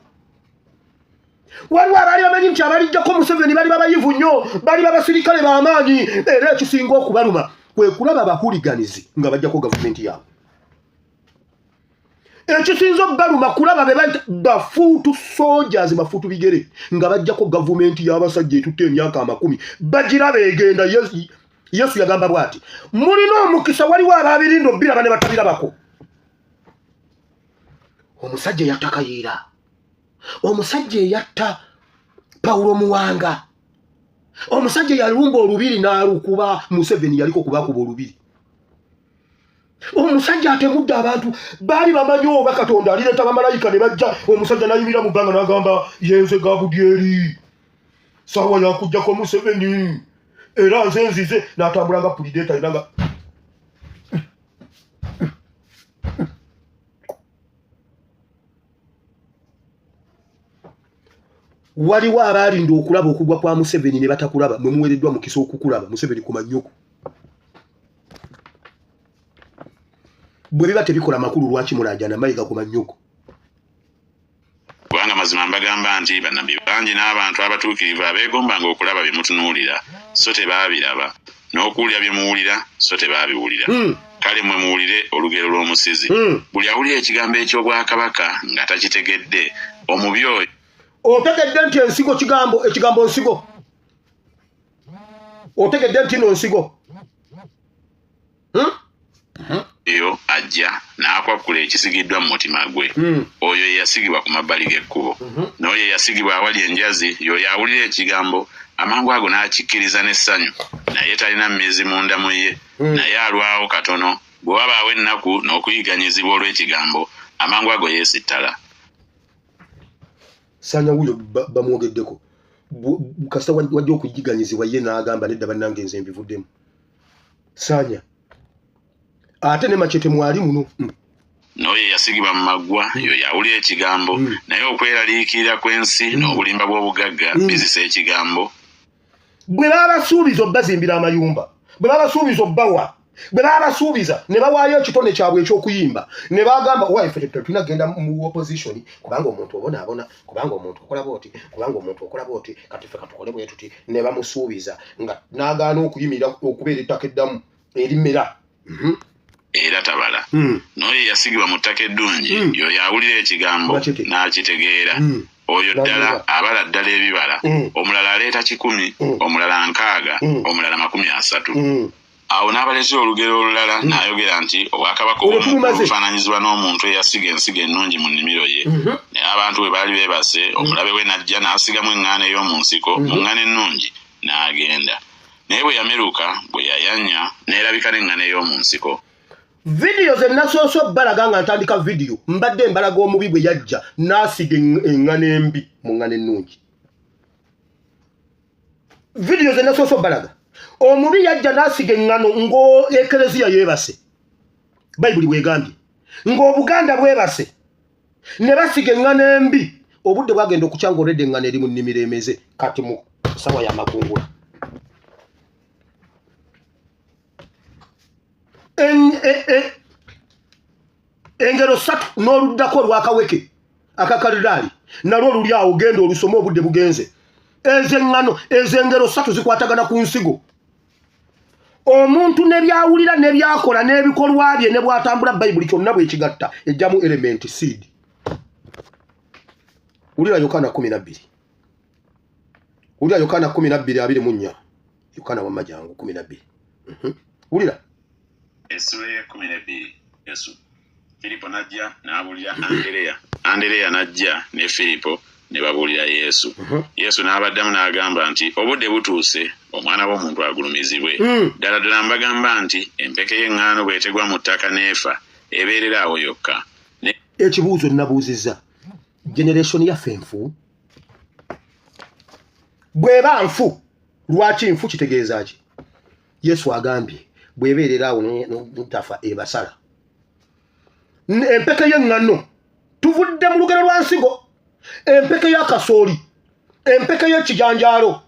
Waliwo abaali bamanyi nti abalijjako Museveni bali babayivu nnyo, bali babasirikale b'amaanyi, era ekisinga okubaluma kwe kulaba abahuliganizi nga bajjako gavumenti yaabwe. Ekisinza okubaluma kulaba be bayita bafuutu soldiers, bafuutu bigere, nga bajjako gavumenti y'abasajja etutte emyaka amakumi, bagiraba egenda. Yesu yagamba bw'ati, mulina omukisa, waliwo ababirinda obbiraba ne batabirabako. Omusajja eyatta Kayiira, omusajja eyatta Pawulo Muwanga, omusajja eyalumba olubiri n'alukuba, Museveni yaliko kubakuba olubiri. Omusajja atemudde abantu, baali bamanyi oba Katonda alireeta bamalayika ne bajja, omusajja n'ayimirira mu bbanga n'agamba, yenze Gabudyeri, saawa yakujjako Museveni, era nze nzize, n'atambula nga pulideeta alina nga waliwo abaalinda okulaba okugwa kwa Museveni ne batakulaba. Mwe muweereddwa mukisa okukulaba. Museveni ku mannyoko. Bwe biba tebikola makulu lwaki mulaajana? Mayiga ku mannyoko. Kubanga mazima mbagamba nti bannabbi bangi n'abantu abatuukirivu abeegombanga okulaba bye mutunuulira, so tebaabiraba, n'okuwulira bye muwulira, so tebaabiwulira. Kale mmwe muwulire olugero lw'omusizi. Buli awulira ekigambo eky'obwakabaka nga takitegedde, omubi oyo. Otegedde nti ensigo kigambo, ekigambo nsigo. Otegedde nti no nsigo. Oyo ajja n'akwakkula ekisigiddwa mu mutima gwe. Oyo ye yasigibwa ku mabbali g'ekkubo. N'oyo eyasigibwa awali enjazi, y'oyo awulira ekigambo, amangu ago n'akikkiriza n'essanyu, naye talina mmizi munda mu ye, naye alwawo katono, bwe wabaawo ennaku n'okuyigganyizibwa olw'ekigambo, amangu ago yeesittala. Sanya wuuyo bamwogeddeko. Kasita wajja okuyigganyizibwa ye n'agamba nedda bannange nze mbivuddemu. Sanya ate ne Machete mwali muno. N'oyo eyasigibwa mu maggwa, y'oyo awulira ekigambo, naye okweraliikirira kw'ensi n'obulimba bw'obugagga bizisa ekigambo. Bwe babasuubiza obbazimbira amayumba, bwe babasuubiza obbawa, bwe babasuubiza ne bawaayo ekitone kyabwe eky'okuyimba ne bagamba, owa ffe tetulina kugenda mu opposition kubanga omuntu obonaabona, kubanga omuntu okola bw'oti, kubanga omuntu okola bw'oti, kati ffe katukole bwe tuti, ne bamusuubiza nga n'agaana okuyimirira okubeera ettaka eddamu erimera. Era tabala. N'oyo eyasigibwa mu ttaka eddungi, y'oyo awulira ekigambo n'akitegeera. Oyo ddala abala ddala ebibala, omulala aleeta 100, omulala 60, omulala 30. Awo n'abaleetera olugero olulala, n'ayogera nti, Obwakabaka Olwo obw'omu ggulu tulumaze. bufaananyizibwa n'omuntu eyasiga ensigo ennungi mu nnimiro ye. Naye abantu bwe baali beebase, omulabe we n'ajja n'asigamu eŋŋaano ey'omu nsiko mu ŋŋano ennungi, n'agenda. Naye bwe yameruka, bwe yayanya, n'erabika n'eŋŋano ey'omu nsiko. Vidiyo ze nasoose obbalaga nga ntandika vidiyo, mbadde mbalaga omubi bwe yajja n'asiga eŋŋano embi mu ŋŋano ennungi. Vidiyo ze nasoose obbalaga, omubi yajja n'asiga eŋŋano ng'Ekereziya yeebase, Bayibuli bwegambye ng'Obuganda bwebase, ne basiga eŋŋano embi. Obudde bwagenda okukya ng'olwedde eŋŋano eri mu nnimiro emeze, kati mu ssawa y'amakungula. Engero 3 n'oluddako olwakaweke akakalidaali nalwo luli awo, genda olusome, obudde bugenze. Ezo eŋŋano, ezo engero 3 zikwatagana ku nsigo. Omuntu ne byawulira ne byakola n'ebikolwa bye ne bw'atambula, Bayibuli kyonna bw'ekigatta ejjamu element seed. Wulira Yokaana 12, wulira Yokaana 12:24. Yokaana wamma jangu 12. Wulira. Essula ey'ekkumi n'ebbiri. Yesu. Firipo n'ajja n'abuulira Andereya. Andereya n'ajja ne Firipo ne babuulira Yesu. Yesu n'abaddamu n'agamba nti, Obudde butuuse, Omwana w'omuntu agulumizibwe. Ddala ddala mbagamba nti, empeke y'eŋŋaano bw'etegwa mu ttaka n'efa, ebeerera awo yokka. Ne. Ekibuuzo nnabuuzizza, generation yaffe nfu? Bw'eba nfu, lwaki nfu? Kitegeeza ki? Yesu agambye bw'ebeerera awo netafa ebasala. Empeke y'eŋŋano, tuvudde mu lugero lwa nsigo, empeke y'akasooli, empeke y'ekijanjaalo,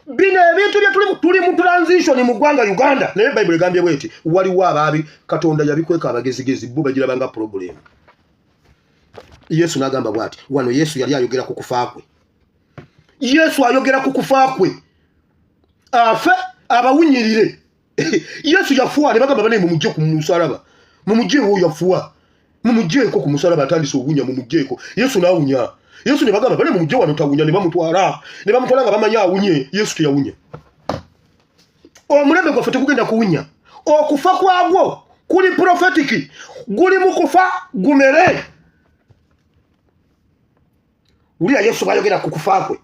bino ebintu bye tulimu, tuli mu transition mu ggwanga Uganda, naye Bayibuli egambye bweti, waliwo abaabi Katonda yabikweka abagezigezi, bo bagiraba nga pulobulemu. Yesu n'agamba bw'ati, wano Yesu yali ayogera ku kufa kwe. Yesu ayogera ku kufa kwe, afe abawunyirire. Yesu yafuwa ne bagamba banaye mumugye ku musalaba, mumugyewo, yafuwa, mumugyeeko ku musalaba, atandise owunya, mumugyeeko. Yesu n'awunya. Yesu ne bagamba banaye mumugye wano tawunya, ne bamutwala, ne bamutwala nga bamanyi awunye. Yesu teyawunya. Omulembe gwaffe tegugenda kuwunya, okufa kwagwo kuli prophetic, guli mu kufa gumere. Wulira Yesu bwayogera ku kufa kwe.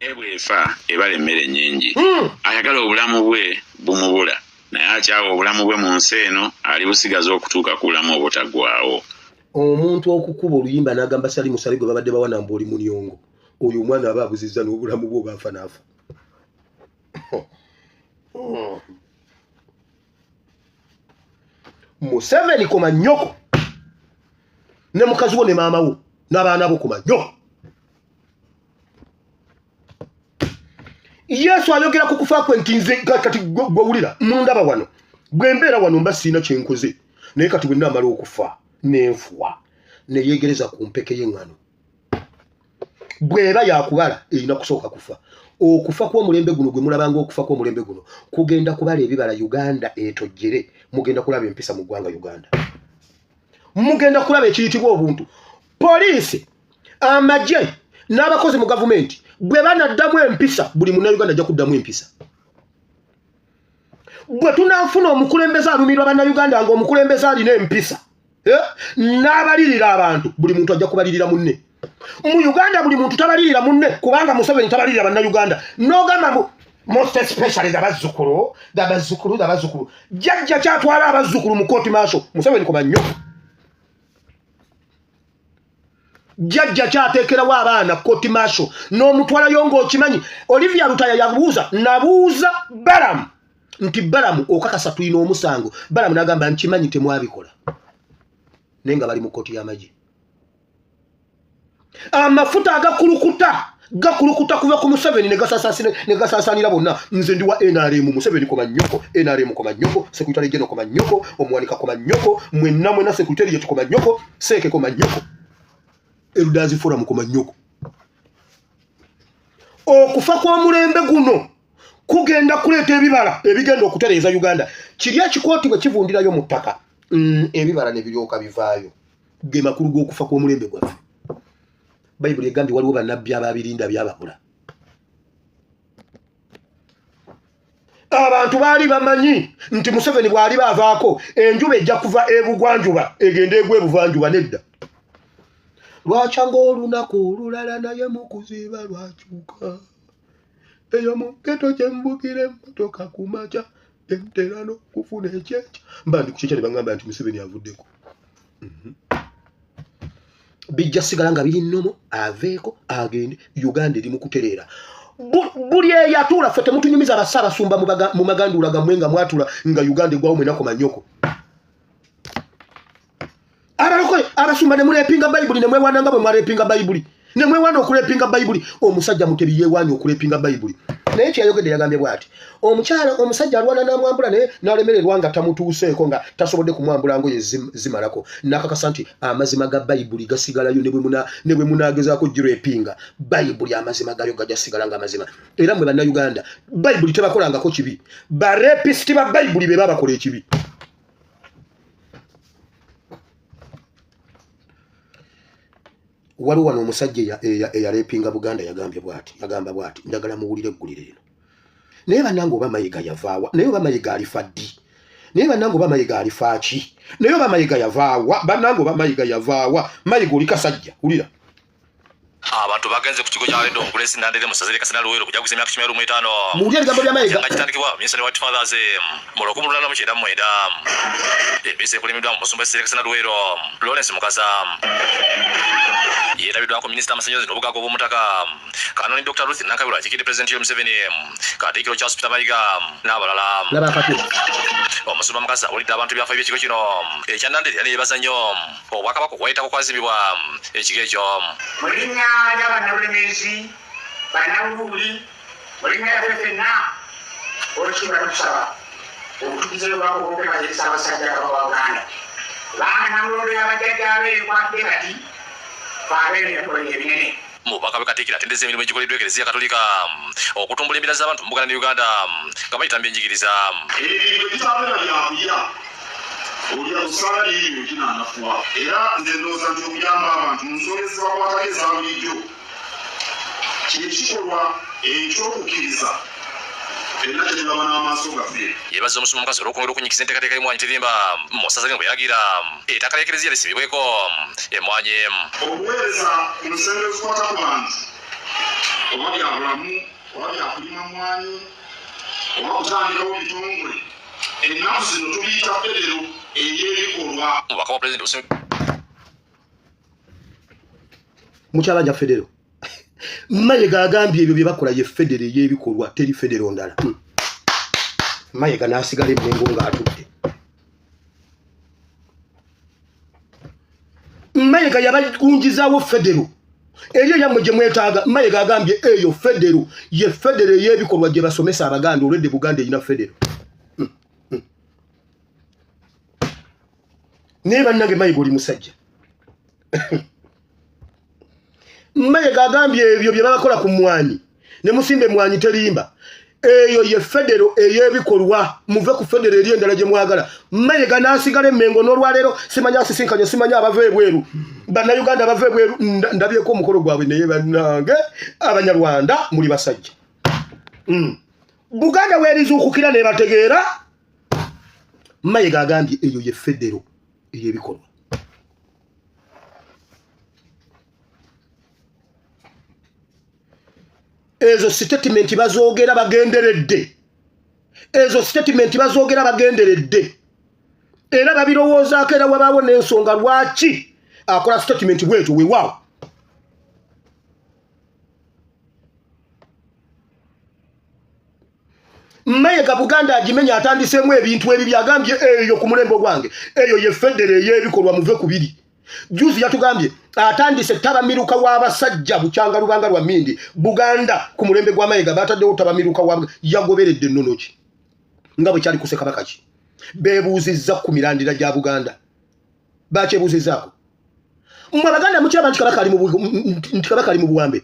Naye bw'efa ebala emmere nnyingi. Ayagala obulamu bwe bumubula, naye akyawa obulamu bwe mu nsi eno alibusigaza okutuuka ku bulamu obutaggwaawo. Omuntu okukuba oluyimba n'agamba Salimu Sale gwe babadde bawana mbu oli munyongo, oyo omwana aba abuzizza n'obulamu bwe oba afa n'afa. Museveni koma nnyoko ne mukazi wo ne maama wo n'abaana bo, koma nnyoko. Yesu ayogera ku kufa kwe nti nze kati gwewulira mundaba wano, bwe mbeera wano mba sirina kye nkoze, naye kati bwe nnaamala okufa nenfuwa ne yeegereza ku mpeke y'eŋŋano bw'eba yakubala erina kusooka kufa. Okufa kw'omulembe guno gwe mulabanga, okufa kw'omulembe guno kugenda kubala ebibala, Uganda etojjere. Mugenda kulaba empisa mu ggwanga Uganda, mugenda kulaba ekiyitibwa obuntu. Poliisi, amagye n'abakozi mu gavumenti bwe banaddamu empisa, buli munnayuganda ajja kuddamu empisa. Bwe tunaafuna omukulembeze alumirwa bannayuganda, nga omukulembeze alina empisa n'abalirira abantu, buli muntu ajja kubalirira munne mu Uganda. Buli muntu tabalirira munne kubanga Museveni tabalirira bannayuganda. N'ogamba mbu most especially abazzukulu, abazzukulu, abazzukulu, jjajja kyatwala abazzukulu mu kooti maaso. Museveni koma nnyo. Jjajja kyateekerawo abaana kooti maaso n'omutwalayo ng'okimanyi. Olivia Lutaya yabuuza, nabuuza Balamu nti, Balamu, okakasa tulina omusango? Balamu n'agamba, nkimanyi temwabikola, naye nga bali mu kooti y'amagye. Amafuta agakulukuta gakulukuta kuva ku Museveni ne gasaasaanira bonna. Nze ndi wa NRM. Museveni koma nnyoko, NRM koma nnyoko, secretary general koma nnyoko, omuwanika koma nnyoko, mwenna mwenna secretariat koma nnyoko, seeke koma nnyoko, elders forum koma nnyoko. Okufa kw'omulembe guno kugenda kuleeta ebibala ebigenda okutereeza Uganda. Kiri ekikooti bwe kivundirayo mu ttaka, ebibala ne biryoka bivaayo. Ge makulu g'okufa kw'omulembe gwaffe. Bayibuli egambye waliwo bannabbi ababirinda byababula. Abantu baali bamanyi nti Museveni bw'aliba avaako, enjuba ejja kuva ebugwanjuba egende egwa ebuvanjuba. Nedda, lwakyanga olunaku olulala, naye mu kuziba lwakyuka. Eyo mu ghetto gye mbugira emmotoka ku makya, entera n'okufuna ekyekya, mba ndi ku kyekya ne baŋŋamba nti Museveni avuddeko. Bijja sigala nga biri nnomo, aveeko agende. Uganda eri mu kutereera. Buli eyatuula, ffe temutunyumiza abasaabasumba mu maganduula gammwe nga mwatula nga Uganda egwawo, mwenako manyoko. Abalokole, abasumba ne mulepinga Bayibuli, ne mwewaana nga bwe mwalepinga Bayibuli, ne mwewaana okulepinga Bayibuli. Omusajja Mutebi yeewaanye okulepinga Bayibuli, naye kyeyayogedde yagambye bw'ati, omukyala, omusajja alwana n'amwambula naye n'alemererwa nga tamutuuseeko, nga tasobodde kumwambula ngoye zimalako, n'akakasa nti amazima ga Bayibuli gasigalayo ne bwe munaagezaako girepinga Bayibuli, amazima gayo gajja sigala nga amazima. Era mwe Bannayuganda, Bayibuli tebakolangako kibi, barepisiti ba Bayibuli be babakola ekibi. Waliwo wano omusajja eyalepinga Buganda, yagambye bwati, yagamba bwati, njagala muwulire eggulire lino. Naye bannange, oba Mayiga yavaawa? Naye oba Mayiga alifa ddi? Naye bannange oba Mayiga alifa ki? Naye oba Mayiga yavaawa? Bannange oba Mayiga yavaawa? Mayiga oli kasajja, wulira. Abantu bagenze ku kigo kya Ledo Grace Nandere mu ssaza ly'e Kasena Luweero okujaguza emyaka 15. Muwulire ebigambo bya Mayiga. Nga kitandikibwa Minsani White Fathers mu 1899. Emmisa ekulembeddwamu omusumba w'essaza ly'e Kasena Luweero Lawrence Mukasa. Yeetabiddwako minisita w'amasannyalaze n'obugagga obw'omutaka Kanoni Dr. Ruth Nankabirwa akiikidde Pulezidenti Yoweri Museveni, Katikkiro Charles Peter Mayiga n'abalala. Laba akatwe. Omusumba Mukasa awulidde abantu ebyafaayo by'ekigo kino ekya Nandere era ne yeebaza nnyo Obwakabaka okwayitako kwazimbibwa ekigo ekyo. Mu linnya lya Bannabulemeezi, Bannabuluuli, mu linnya lyaffe ffenna, Oweekitiibwa tukusaba obutukize obubaka obw'okwebaza eri Ssaabasajja Kabaka wa Buganda kubanga Nnamulondo ya bajjajjaabe ekwatidde kati ffe Abeeru yatukolera ebinene. Mu bubaka bwe Katikkiro atendezza emirimu egikoleddwa Eklezia Katolika okutumbula embeera z'abantu mu Buganda ne Uganda nga bayita mu byenjigiriza. Emirimu bwe gitabeera bya kulya, olya kusala n'emirimu ginaanafuwa. Era nze ndowooza nti okuyamba abantu mu nsonga ezibakwatako eza bulijjo kye kikolwa eky'okukkiriza ffenna kye tulaba n'amaaso gaffe. Yeebazza Omusumba Mukasa olw'okwongera okunnyikiza enteekateeka y'Emmwaanyi Terimba mu ssaza lino bwe yalagira ettaka ly'Eklezia lisimibweko emmwanyi. Obuweereza ku nsonga ezikwata ku bantu, oba bya bulamu, oba bya kulima mmwanyi, oba kutandikawo bitongole, ennaku zino tubiyita federo ey'ebikolwa. Omubaka wa Pulezidenti Museveni. Mukyabanja federo. Mayega agambye ebyo bye bakola ye federo ey'ebikolwa, teri federo ndala. Mayega n'asigala emmengo ng'atudde. Mayega yabagunjizaawo federo eri eyammwe gye mwetaaga. Mayega agambye eyo federo ye federo ey'ebikolwa gye basomesa Abaganda, olwedde Buganda erina federo. Naye bannange Mayiga oli musajja. Mayega agambye ebyo bye babakola ku mmwanyi ne musimba emmwanyi terimba, eyo ye federo ey'ebikolwa, muve ku federo eri endala gye mwagala. Mayega n'asigala emmengo n'olwaleero simanya asisinkanye, simanya abava ebweru, Bannayuganda abava ebweru ndabyeko omukolo gwabwe, naye bannange Abanyarwanda muli basajja. Buganda weerizuukukira nebategeera. Mayega agambye eyo ye federo ey'ebikolwa. Ezo sitatimenti bazoogera bagenderedde, ezo sitatimenti bazoogera bagenderedde, era babirowoozaako, era wabaawo n'ensonga lwaki akola sitatimenti bwetyo. Weewaawo Mayega Buganda agimenya, atandiseemu ebintu ebibi, agambye eyo ku mulembe gwange eyo ye federo ey'ebikolwa, muve ku biri. Juzi yatugambye atandise ttabamiruka w'abasajja bukyanga lubanga lwa mindi. Buganda ku mulembe gwa Mayega bataddewo ttabamiruka wa yagoberedde ennono ki nga bwe kyali ku Ssekabaka ki? Beebuuzizza ku mirandira gya Buganda, bakyebuuzizaako. Mmwe Abaganda mukiraba nti Kabaka ali mu nti Kabaka ali mu buwambe.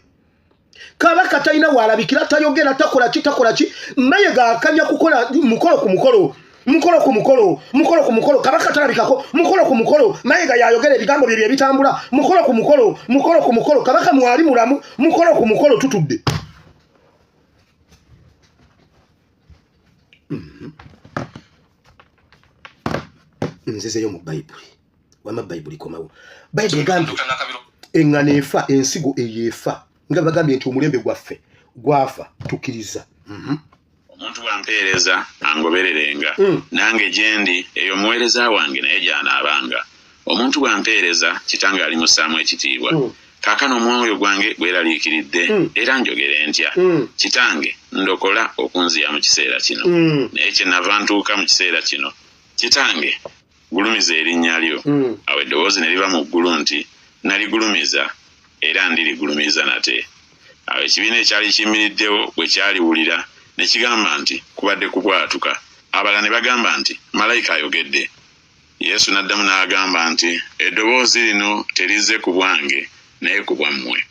Kabaka talina waalabikira, tayogera, takola ki, takola ki. Mayega akanya kukola mukolo ku mukolo, mukolo ku mukolo, mukolo ku mukolo. Kabaka talabikako, mukolo ku mukolo. Mayega yayogera ebigambo bye byebitambula, mukolo ku mukolo, mukolo ku mukolo. Kabaka mwali mulamu, mukolo ku mukolo tutudde. Nzizeyo mu Bayibuli, wama Bayibuli komawo. Bayibuli egambye eŋŋano efa, ensigo eyo efa, nga bagambye nti omulembe gwaffe gwafa, tukkiriza. Omuntu bw'ampeereza angobererenga, nange gye ndi, eyo omuweereza wange naye gy'anaabanga. Omuntu bw'ampeereza, Kitange alimussaamu ekitiibwa. Kaakano omwoyo gwange gweraliikiridde, era njogere ntya? Kitange, ndokola okunziya mu kiseera kino. Naye kyennava ntuuka mu kiseera kino. Kitange, gulumiza erinnya lyo. Awo eddoboozi ne liva mu ggulu nti, Naligulumiza, era ndirigulumiza nate. Awo ekibiina ekyali kiyimiriddewo bwe kyaliwulira, ne kigamba nti, Kubadde kubwatuka. Abalala ne bagamba nti, Malayika ayogedde. Yesu n'addamu n'agamba nti, Eddoboozi lino terizze ku bwange, naye ku bwammwe.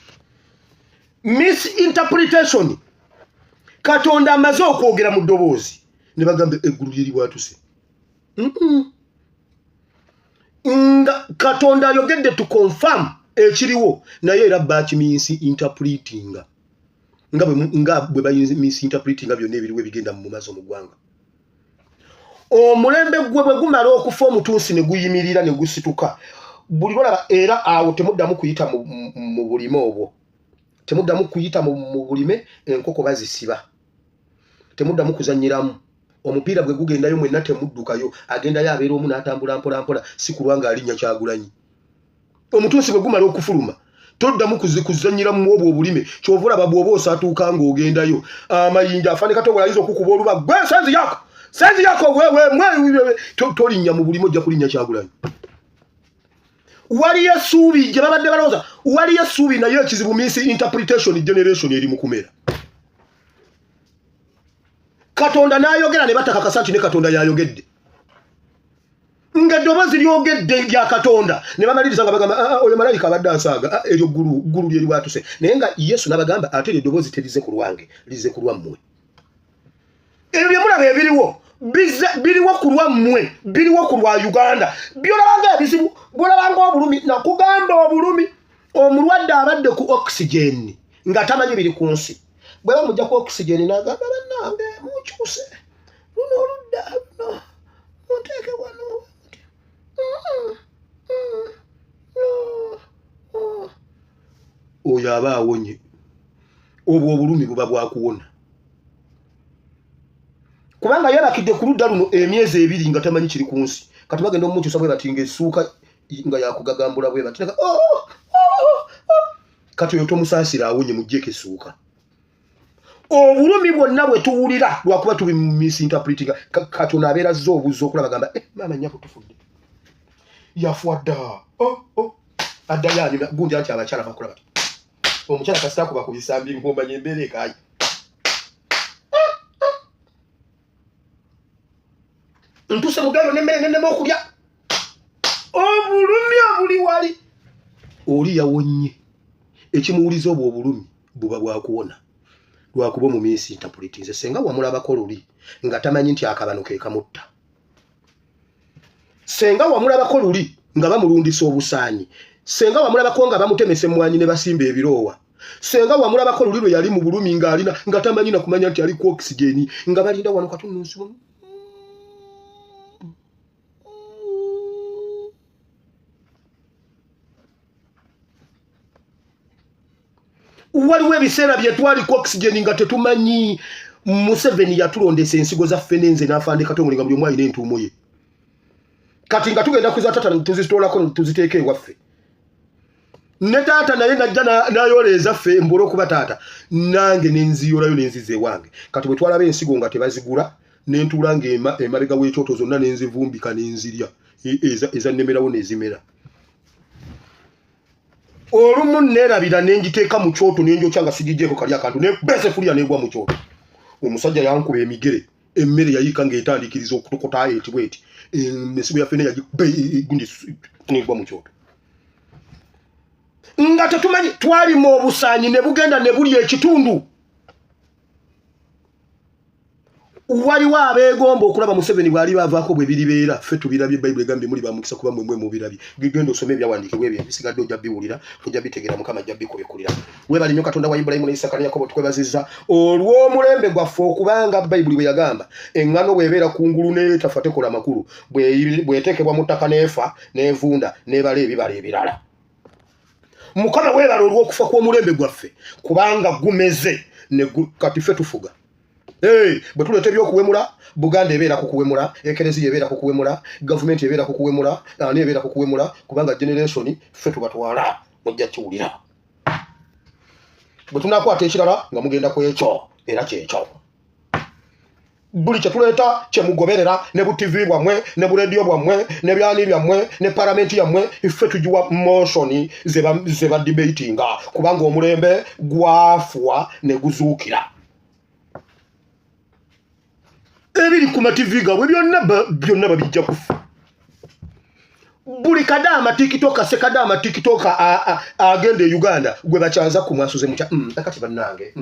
Misinterpretation. Katonda amaze okwogera mu ddoboozi ne bagamba eggulu lye libwatuse. Nga Katonda ayogedde to confirm ekiriwo, naye era bakimisinterpretinga nga bwe bayinza misinterpretinga byonna ebiriwo ebigenda mu maaso mu ggwanga. Omulembe gwe bwe gumala okufa omutunsi ne guyimirira ne gusituka buli lwolaba, era awo temuddamu kuyita mu bulime obwo, temuddamu kuyita mu bulime, enkoko bazisiba, temuddamu kuzannyiramu omupiira. Bwe gugendayo mwenna temuddukayo, agendayo abeera omu n'atambula mpola mpola, si kulwa ng'alinnya Kyagulanyi. Omutunsi bwe gumala okufuluma toddamu kuzannyira mu obwo obulime. Kyova olaba bw'oba osatuuka ng'ogendayo amayinja afande Katongole ayinza okukuba oluba gwe senzi yako senzi yako wewe, tolinnya mu bulime, ojja kulinnya Kyagulanyi. Waliyo essuubi gye babadde balowooza, waliyo essuubi, naye ekizibu misinterpretation. Generation eri mu kumera. Katonda n'ayogera ne batakakasa nti ne Katonda yayogedde, ng'eddoboozi lyogedde lya Katonda, ne bamaliriza nga bagamba, ah, ah, oyo malayika abadde asaaga, ah, eryo ggulu ggulu lyeri bwatuse. Naye nga Yesu n'abagamba ate eryo eddoboozi terize ku lwange, lize ku lwammwe. Ebyo bye mulaba ebiriwo biriwo ku lwammwe, biriwo ku lwa Uganda. Byolabanga ebizibu, bwolabanga obulumi, nakugamba obulumi, omulwadde abadde ku oxygen nga tamanyi biri ku nsi, bwe bamujja ku oxygen n'agamba, bannange munkyuse luno oludda luno munteeke wano. Oyo aba awonye. Obwo obulumi buba bwakuwona, kubanga yabakidde ku ludda luno emyezi 2 nga tamanyi kiri ku nsi. Kati bagenda omukyusa bwe bati ngaessuuka nga yakugagambula bwe bati, oh, oh, oh, kati oyo tomusaasira, awonye, muggyeko essuuka. Obulumi bwonna bwe tuwulira lwakuba tubi misinterpretinga. Katonda abeera azze obuzza okulaba, gamba, eh, maama nnyabo tufudde, yafa dda. Oh. Addayo anyumya gundi anti abakyala bakola bati, omukyala kasita akuba ku bisambi ng'omanya embeera ekaayi. Ntuse mugalo nemmere nenema okulya, obulumi obuli wali oli yawonye ekimuwuliza. Obwo obulumi buba bwakuwona, lwakuba omu misinterpretinze. Senga wamulabako luli nga tamanyi nti akabano ke kamutta, senga wamulabako luli nga bamulundisa obusaanyi, senga wamulabako nga bamutemesa emmwanyi ne basimba ebiroowa, senga wamulabako luli lwe yali mu bulumi ng'alina nga tamanyi na kumanya nti ali ku oxygen, nga balinda wano katununsi. Waliwo ebiseera bye twali ku oxygen nga tetumanyi. Museveni yatulondesa ensigo za ffene, nze n'afande Katongole, nga buli omu alina entuumo ye. Kati nga tugenda kuza tata tuzitoolako tuziteeka ewaffe, ne taata naye najja n'ayoola ezaffe mbula okuba taata nange nenziyolayo nenziza ewange. Kati bwe twalaba ensigo nga tebazigula, nentuula nga emabega w'ekyoto zonna nenzivumbika nenzirya ezannemerawo nezimera. Olumu neerabira nengiteeka mu kyoto nenjokya nga sigigyeko kali akantu, nekuba esefulya negwa mu kyoto. Omusajja yankuba emigere, emmere yayiika ng'etandikiriza okutokota eti bweti, ensigo yaffe neyagikuba gundi negwa mu kyoto nga tetumanyi. Twalima obusaanyi ne bugenda ne bulya ekitundu. Waliwo abeegomba okulaba Museveni bw'ali bavaako bwe biribeera. Ffe tubirabye. Bayibuli egambye muli bamukisa kuba mmwe mwe mubirabye. Genda osome ebyawandiikibwa ebyo, ebisigadde ojja biwulira, ojja bitegeera, Mukama ajja bikubikulira. Weebale nnyo Katonda wa Ibulayimu ne Isaka ne Yakobo, tukwebazizza olw'omulembe gwaffe, okubanga Bayibuli bwe yagamba, eŋŋano bw'ebeera ku ngulu n'etafa tekola makulu, bw'eteekebwa mu ttaka n'efa n'evunda n'ebala ebibala ebirala. Mukama weebale olw'okufa kw'omulembe gwaffe, kubanga gumeze ne kati ffe tufuga. Bwe tuleeta ebyokuwemula, Buganda ebeera ku kuwemula, ekereziya ebeera ku kuwemula, gavumenti ebeera ku kuwemula, ani ebeera ku kuwemula, kubanga generation ffe tubatwala. Mujja kiwulira bwe tunakwata ekirala nga mugenda ku ekyo, era kyekyo buli kyetuleeta kyemugoberera, ne bu TV bwammwe ne bu rediyo bwammwe ne byani byammwe ne palamenti yammwe, ffe tugiwa motion ze badebatinga, kubanga omulembe gwafuwa ne guzuukira. Ebiri ku mativi gaabwe byonna byonna babijja kufa. Buli kadaama TikToker, sekadaama TikToker agenda e Uganda gwe bakyaza ku mwasuze mutya? Akati bannange,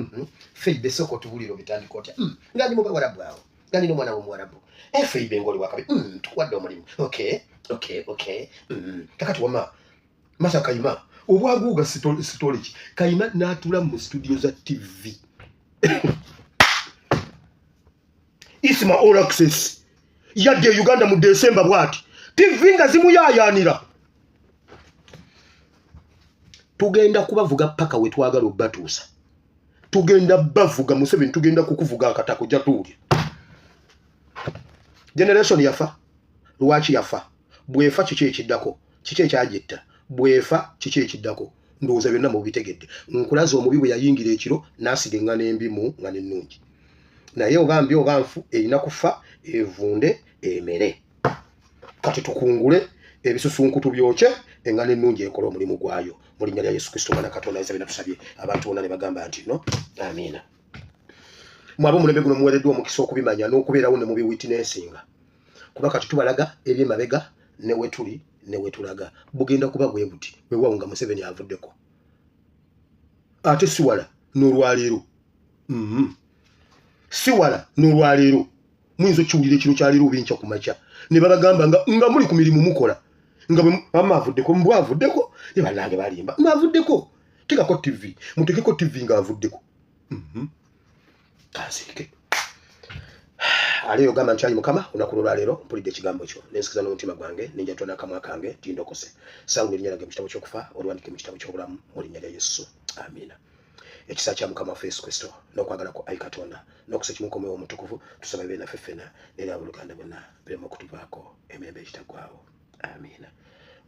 Feibe, sooka otubuulire obitandika otya? Nga ndi mu Bawarabu awo, nga nina omwana w'omuwarabu. Feibe, ng'oli wakabi, tukuwadde omulimu. Okay, kakati wama masa Kayima obwaguuga sitoleki Kayima n'atuula mu studio za TV Isma All Access. Yadde e Uganda mu Desemba bwati TV nga zimuyaayaanira. Tugenda kubavuga paka we twagala obbatuusa. Tugenda bavuga Museveni, tugenda kukuvuga akatako jatuulye. Generation yafa. Lwaki yafa? Bwefa kiki ekiddako? Kiki ekyagitta? Bwefa kiki ekiddako? Ndowooza byonna mubitegedde. Nkulaze omubi bwe yayingira ekiro n'asiga eŋŋano embi mu ŋŋano ennungi. Naye oba mbi oba nfu erina kufa evunde emere. Kati tukungule ebisusunkutu byokye, eŋŋano ennungi ekola omulimu gwayo. Mu linnya lya Yesu Kristo Omwana Katonda ayinza byonna tusabye. Abantu bonna ne bagamba nti no amiina. Mwe ab'omulembe guno muweereddwa omukisa okubimanya n'okubeerawo ne mubiwitinesinga. Kuba kati tubalaga eby'emabega ne we tuli ne we tulaga. Bugenda kuba bwe buti weewaawo nga Museveni avuddeko. Ate si wala n'olwaleero. Si wala n'olwaleero. Muyinza okukiwulira ekiro kya leero oba enkya ku makya. Ne babagamba nga muli ku mirimu mukola. Nga bwe mama avuddeko, mbwa avuddeko, ne bannange balimba. Mwa avuddeko. Teekako TV. Muteekeko TV ng'avuddeko. Kansirike. Aleero gamba nti ayi Mukama, olunaku lw'olwaleero mpulidde ekigambo kyo, ne nzikiriza n'omutima gwange, ne njatula n'akamwa kange nti ndokose. Sangula erinnya lyange mu kitabo ky'okufa, oliwandiike mu kitabo ky'obulamu, mu linnya lya Yesu. Amiina. Ekisa kya Mukama waffe Yesu Kristo, n'okwagala kwa ayi Katonda, n'okussa ekimu kw'Omwoyo Omutukuvu, tusaba bibeere naffe ffena, n'eri abooluganda bonna, bireme okutuvaako emirembe egitaggwaawo. Amiina.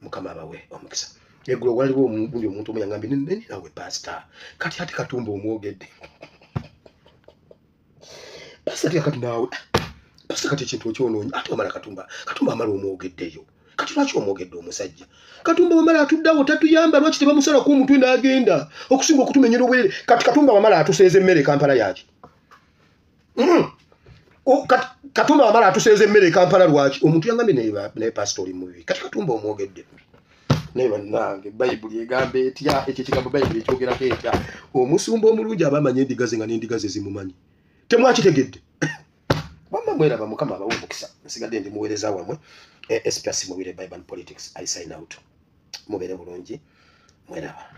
Mukama abawe omukisa. Eggulo waliwo omugundi omuntu omu yangambye, nene nawe pasita, kati ate Katumba omwogedde. Pasita ate kati naawe, pasita kati ekintu okyonoonye, ate wamala Katumba, Katumba amala omwogeddeyo. Kati lwaki omwogedde omusajja? Katumba wamala atuddeawo tatuyamba, lwaki tebamusalako omutwe n'agenda okusinga okutumenyera obwerere? Kati Katumba wamala atuseeza emmere e Kampala yaki? Katumba wamala atuseeza emmere e Kampala lwaki? Omuntu yangambye naye pasita oli mubi. Kati Katumba omwogedde. Naye bannange Bayibuli egamba etya? Ekyo ekigambo Bayibuli ekyogerako etya? Omusumba omulungi aba amanyi endiga ze nga n'endiga ze zimumanyi. Temwakitegedde? Wamma mweraba, Mukama abawe omukisa. Nsigadde ndi muweereza wammwe SPS Mubire Bible and Politics. I sign out. Mubeere bulungi, mweraba.